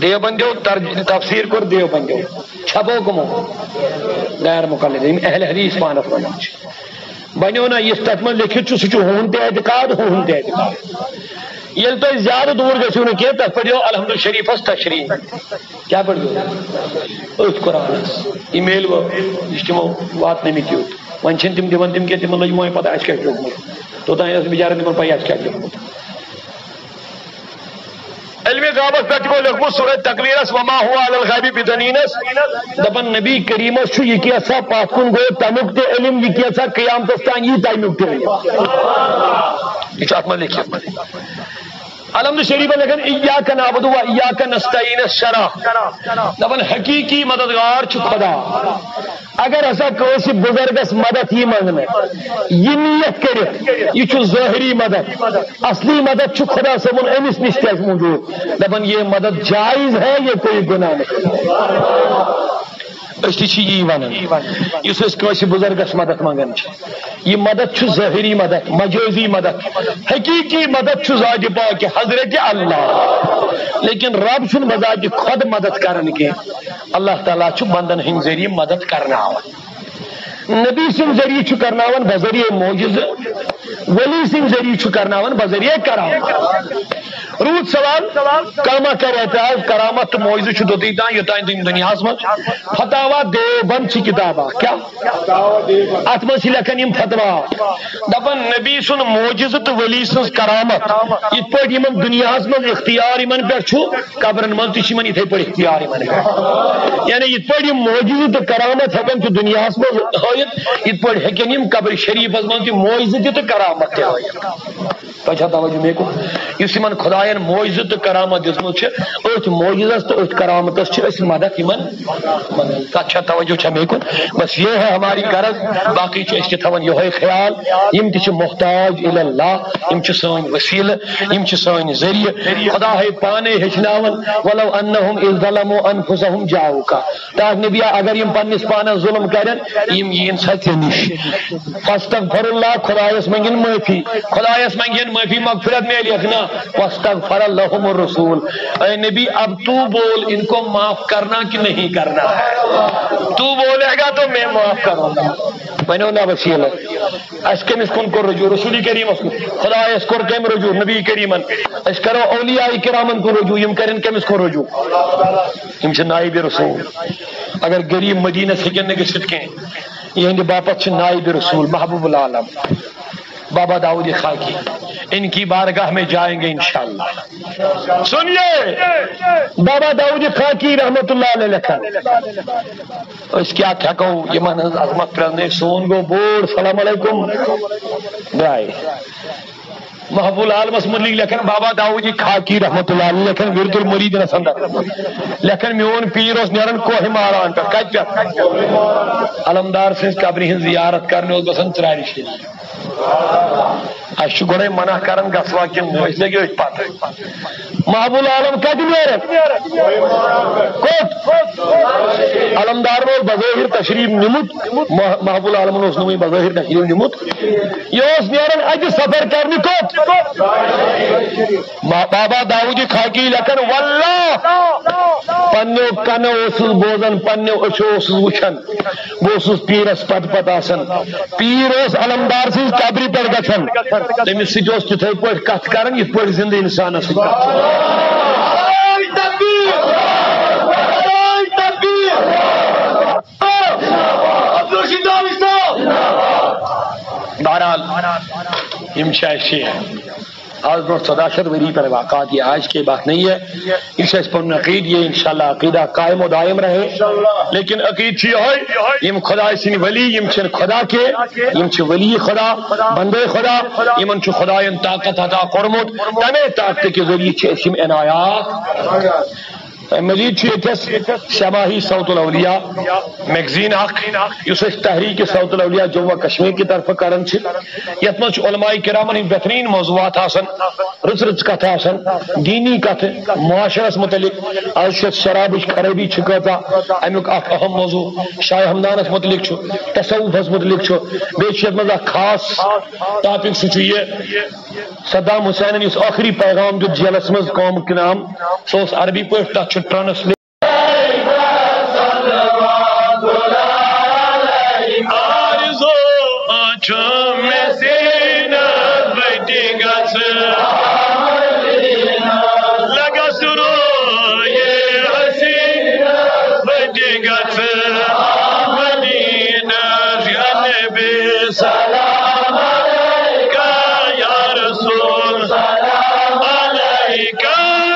دیوبندیو، ترج-، تفسیٖر کوٚر دیوبندیو، چھپو کٕمو؟ غیر مقلد، یِم اہل حدیث پانس ونان چھِ۔ بنیو نا یُس تتھ منٛز لیکھِتھ چھُ، سُہ چھُ ہُہُنٛد تہِ اعتقاد، ہُہُنٛد تہِ اعتقاد۔ ییٚلہِ تُہۍ زیادٕ دوٗر گٔژھِو نہٕ کینٛہہ، تتھ پٮ۪ٹھ دِیو الحمد شریفس تشریح۔ کیٛاہ پٮ۪ٹھ دِیو؟ أتھۍ قرآنس۔ یہِ میلہِ وۄنۍ، یہِ چھِ تِمو واتنٲومٕتۍ یوٚت۔ وۄنۍ چھِنہٕ تِم دِوان تِم کینٛہہ، تِمن لٔج وۄنۍ پتہ اَسہِ کیٛاہ چھُ لیوٚکھمُت۔ توٚتام ٲس بِچارٮ۪ن تِمن پَیی اَسہِ کیٛاہ چھُ لیوٚکھمُت۔ علمِ غابس پٮ۪ٹھ تِمو لیوٚکھمُت سورہ تکویرس، وما هو علی الغیب بضنینس، دپان نبی کریمس چھُ یہِ کینٛژھا پتھ کُن گوٚو تمیُک تہِ علم، یہِ کینٛژھا قیامتس تام یی تمیُک تہِ علم۔ یہِ چھُ اتھ منٛز لیکھِتھ۔ الحمد شریف لیکھان، ایاک نعبد و ایاک نستعین شرح۔ دپان حقیقی مددگار چھُ خدا۔ اگر ہسا کٲنٛسہِ بُزرگس مدد یی منٛگنہٕ، یہِ نیت کٔرِتھ، یہِ چھُ ظٲہری مدد، اصلی مدد چھُ خدا صٲبُن، أمِس نِش تہِ آسہِ موٗجوٗد۔ دَپان، یہِ مدد جائز ہے، یہ کوئی گناہ نہیں۔ أسۍ تہِ چھِ یی وَنان، یُس أسۍ کٲنٛسہِ بُزرگس مدد منٛگان چھِ، یہِ مدد چھُ ظٲہری مدد، مجازی مدد۔ حقیقی مدد چھُ ذاتِ پاک حضرت اللہ، لیکن رب چھُنہٕ بذاتِ خود مدد کران کینٛہہ۔ اللہ تعالیٰ چھُ بندن ہٕنٛدۍ ذٔریعہٕ مدد کرناوان۔ نبی سٕنٛدۍ ذٔریعہٕ چھُ کرناوان بذریعہ معجزٕ، ولی سٕنٛدۍ ذٔریعہٕ چھُ کرناوان بذریعہ کرامت۔ روٗد سوال، کلمہ کرِ اعتراض، کرامت تہٕ معجزٕ چھُ توٚتُے تام، یوٚتام تُہۍ دُنیاہَس منٛز فتاوا دیوبند چھِ کِتاب اکھ۔ کیٛاہ؟ اتھ منٛز چھِ لیکھان یِم فتوا، دپان نبی سُنٛد معجزٕ تہٕ ولی سٕنٛز کرامت، یِتھ پٲٹھۍ یِمن دُنیاہَس منٛز اختیار یِمن پٮ۪ٹھ چھُ، قبرن منٛز تہِ چھِ یِمن یِتھے پٲٹھۍ اختیار یِمن۔ یعنی یِتھ پٲٹھۍ یِم معجزٕ تہٕ کرامت ہٮ۪کان چھِ دُنیاہس منٛز ہٲوِتھ، یِتھ پٲٹھۍ ہٮ۪کن یِم قبر شریفس منٛز تہِ معجزٕ تہِ تہٕ کرامت تہِ ہٲوِتھ۔ تۄہہِ چھا توجہ مےٚ کُن؟ یُس یِمن خداین معجزٕ تہٕ کرامت دِژمٕژ چھِ، أتھۍ معجزس تہٕ أتھۍ کرامتس چھِ أسۍ مدد یِمن منٛگان۔ کتھ چھا توجہ چھا مےٚ کُن؟ بس یہ ہے ہماری غرض، باقی چھِ أسۍ تہِ تھاوان یِہوٚے خیال، یِم تہِ چھِ محتاج الی اللہ، یِم چھِ سٲنۍ وسیلہٕ، یِم چھِ سٲنۍ ذٔریعہٕ۔ خدا ہے پانے ہیٚچھناوان، "ولو انہم اذ ظلموا انفسہم جاؤکا۔" تاکہ نبی، اگر یِم پننِس پانس ظلم کرن، یِم یِن سا ژےٚ نِش۔ فاستغفر اللہ، خدایس منگن معافی، خدایس منگن معافی، مغفرت میلہِ اکھ نا۔ واستغفر لہم الرسول، اے نبی، اب تو بول، ان کو معاف کرنا کہ نہیں کرنا ہے؟ تو بولے گا تو میں معاف کروں گا۔ بنیو نا وسیلہٕ۔ اَسہِ کٔمِس کُن کوٚر رجوع؟ رسول کریٖمَس کُن۔ خدایَس کوٚر کٔمۍ رجوع؟ نبی کریٖمَن۔ أسۍ کَرو اولیاء کرامَن کُن رجوع، یِم کَرن کٔمِس کُن رجوع؟ یِم چھِ نائب رسول۔ اگر غریٖب مدیٖنَس ہیٚکن نہٕ گٔژھِتھ کینٛہہ، یِہنٛدِ باپتھ چھِ نائب رسول محبوب العالم بابا داؤد خاکی، ان کی بارگاہ میں جائیں گے انشاءاللہ۔ سنیے، بابا داؤد خاکی رحمت اللہ علیہ لیکھان، أسۍ کیٛاہ ہٮ۪کو یِمن ہٕنٛز عظمت پرٛزنٲوِتھ؟ سون گوٚو بوڑ، سلام علیکم، درٛاے۔ محبوب العالمس متعلق لیکھان بابا داؤد خاکی رحمت اللہ علیہ، لیکھان ورد المریدینس اندر، لیکھان میون پیٖر اوس نیران کوہ ماران پٮ۪ٹھ۔ کتہِ پٮ۪ٹھ؟ علمدار سٕنٛز قبرِ ہٕنٛز زیارت کرنہِ اوس گژھان ژرارِ شریٖف۔ اَسہِ چھُ گۄڈَے منع کران، گژھوا کِنہٕ نہٕ؟ أسۍ لٔگۍ أتھۍ پتہٕ۔ محبوب العالم کتہِ نیران؟ کوٚت؟ علمدارن اوس بظٲہر تشریٖف نیُمُت، مح-، محبوب العالمن اوس نہٕ وُنہِ بظٲہر تشریٖف نیُمُت۔ یہِ اوس نیران اتہِ سفر کرنہِ کوٚت؟ ما-، بابا داؤد خاکی لیکھان، واللہ، پننیو کنو اوسُس بوزان، پننیو أچھو اوسُس وٕچھان۔ بہٕ اوسُس پیٖرس پتہٕ پتہٕ آسان۔ پیٖر اوس علمدار سٕنٛزِ قبرِ پٮ۪ٹھ گژھان، تٔمِس سۭتۍ اوس تِتھے پٲٹھۍ کتھ کران، یِتھ پٲٹھۍ زندٕ انسانس سۭتۍ کتھ چھِ کران۔ یِم چھِ اَسہِ آز برونٛٹھ ژۄداہ شیٚتھ ؤری پٮ۪ٹھ واقعات، یہ آج کی بات نہیں ہے۔ یہ اَسہِ پنُن عقیدٕ، یہ انشاءاللہ عقیدہ قائم و دائم رہے۔ لیکن عقیدٕ چھُ یِہوٚے، یِم خداے سٕنٛدۍ ولی، یِم چھِنہٕ خدا کینٛہہ، یِم چھِ ولی خدا، بندے خدا، یِمن چھُ خدایَن طاقت عطا کوٚرمُت، تَمے طاقتہٕ کہِ ذٔریعہٕ چھِ أسۍ یِم عنایات۔ اَمہِ مٔزیٖد چھُ ییٚتٮ۪س شےٚ ماہی صوت الاولیاء میگزیٖن اکھ، یُس أسۍ تحریک صوت الاولیاء جموں و کشمیر کہِ طرفہٕ کران چھِ، یَتھ منٛز چھُ علماء کرامن ہٕنٛدۍ بہتریٖن موضوعات آسان، رٕژ رٕژ کتھٕ آسان، دیٖنی کتھٕ، معاشرس متعلق، از چھِ شرابٕچ خرٲبی چھِ کۭژاہ، امیُک اکھ اہم موضوع شاہ ہمدانس متعلق چھُ، تصوفس متعلق چھُ، بیٚیہِ چھُ یَتھ منٛز اکھ خاص ٹاپک، سُہ چھُ یہِ، صدام حسینن یُس ٲخری پیغام دیُت جیلس منٛز قوم کِنام، سُہ اوس عربی پٲٹھۍ، تتھ چھُ ٹرانسلیٹ۔ آرزو چھُ مےٚ سیٖنَس بہٕ تہِ گژھٕ۔ لگس رویے حسینس بہٕ تہِ گژھٕ۔ مدینس یا نبی سلام علیکہ یا رسول سلام علیکہ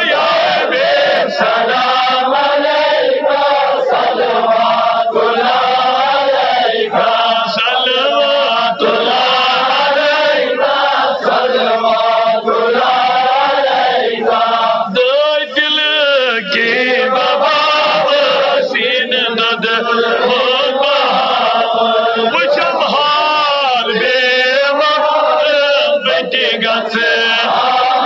یا حبیب سلام علیکہ صلوات اللہ علیکہ صلوات اللہ علیکہ صلوات اللہ علیکہ۔ دٲدِل کی بابا سیٖنہٕ دۄد ہُنٛد بہاو۔ وٕچھم حال بے وقت بہٕ تہِ گژھٕ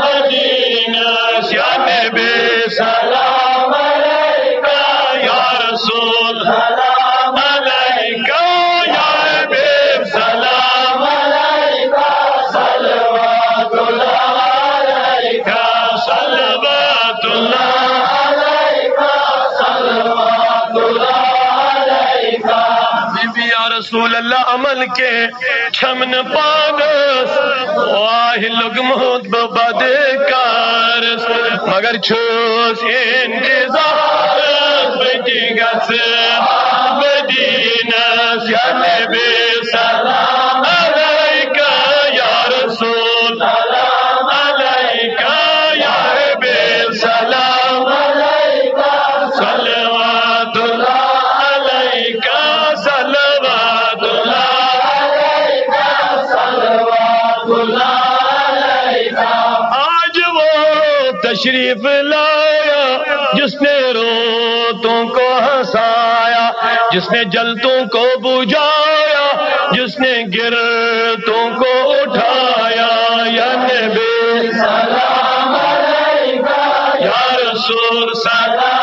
مدینس یا نبی سلام علیکہ یا رسول سلام علیکہ یا حبیب سلام علیکہ صلوات اللہ علیکہ صلوات اللہ علیکہ صلوات اللہ علیکہ۔ بی بی یا رسول اللہ عمل کے چھم نہٕ پانس، واہ لوٚگمُت بہٕ بدکارس، مگر چھُس انتظارس بہٕ تہِ گژھٕ مدینس یا نبی سلام علیکہ یا رسول سلام علیکہ یا حبیب سلام علیکہ صلوات اللہ علیکہ صلوات اللہ علیکہ صلوات اللہ علیکہ۔ آج وہ تشریف لایا جس نے روتوں کو ہنسایا، جس نے جلتوں کو بجھایا، جس نے گرتوں کو اٹھایا۔ یا نبی سلام علیکہ یا رسول سلام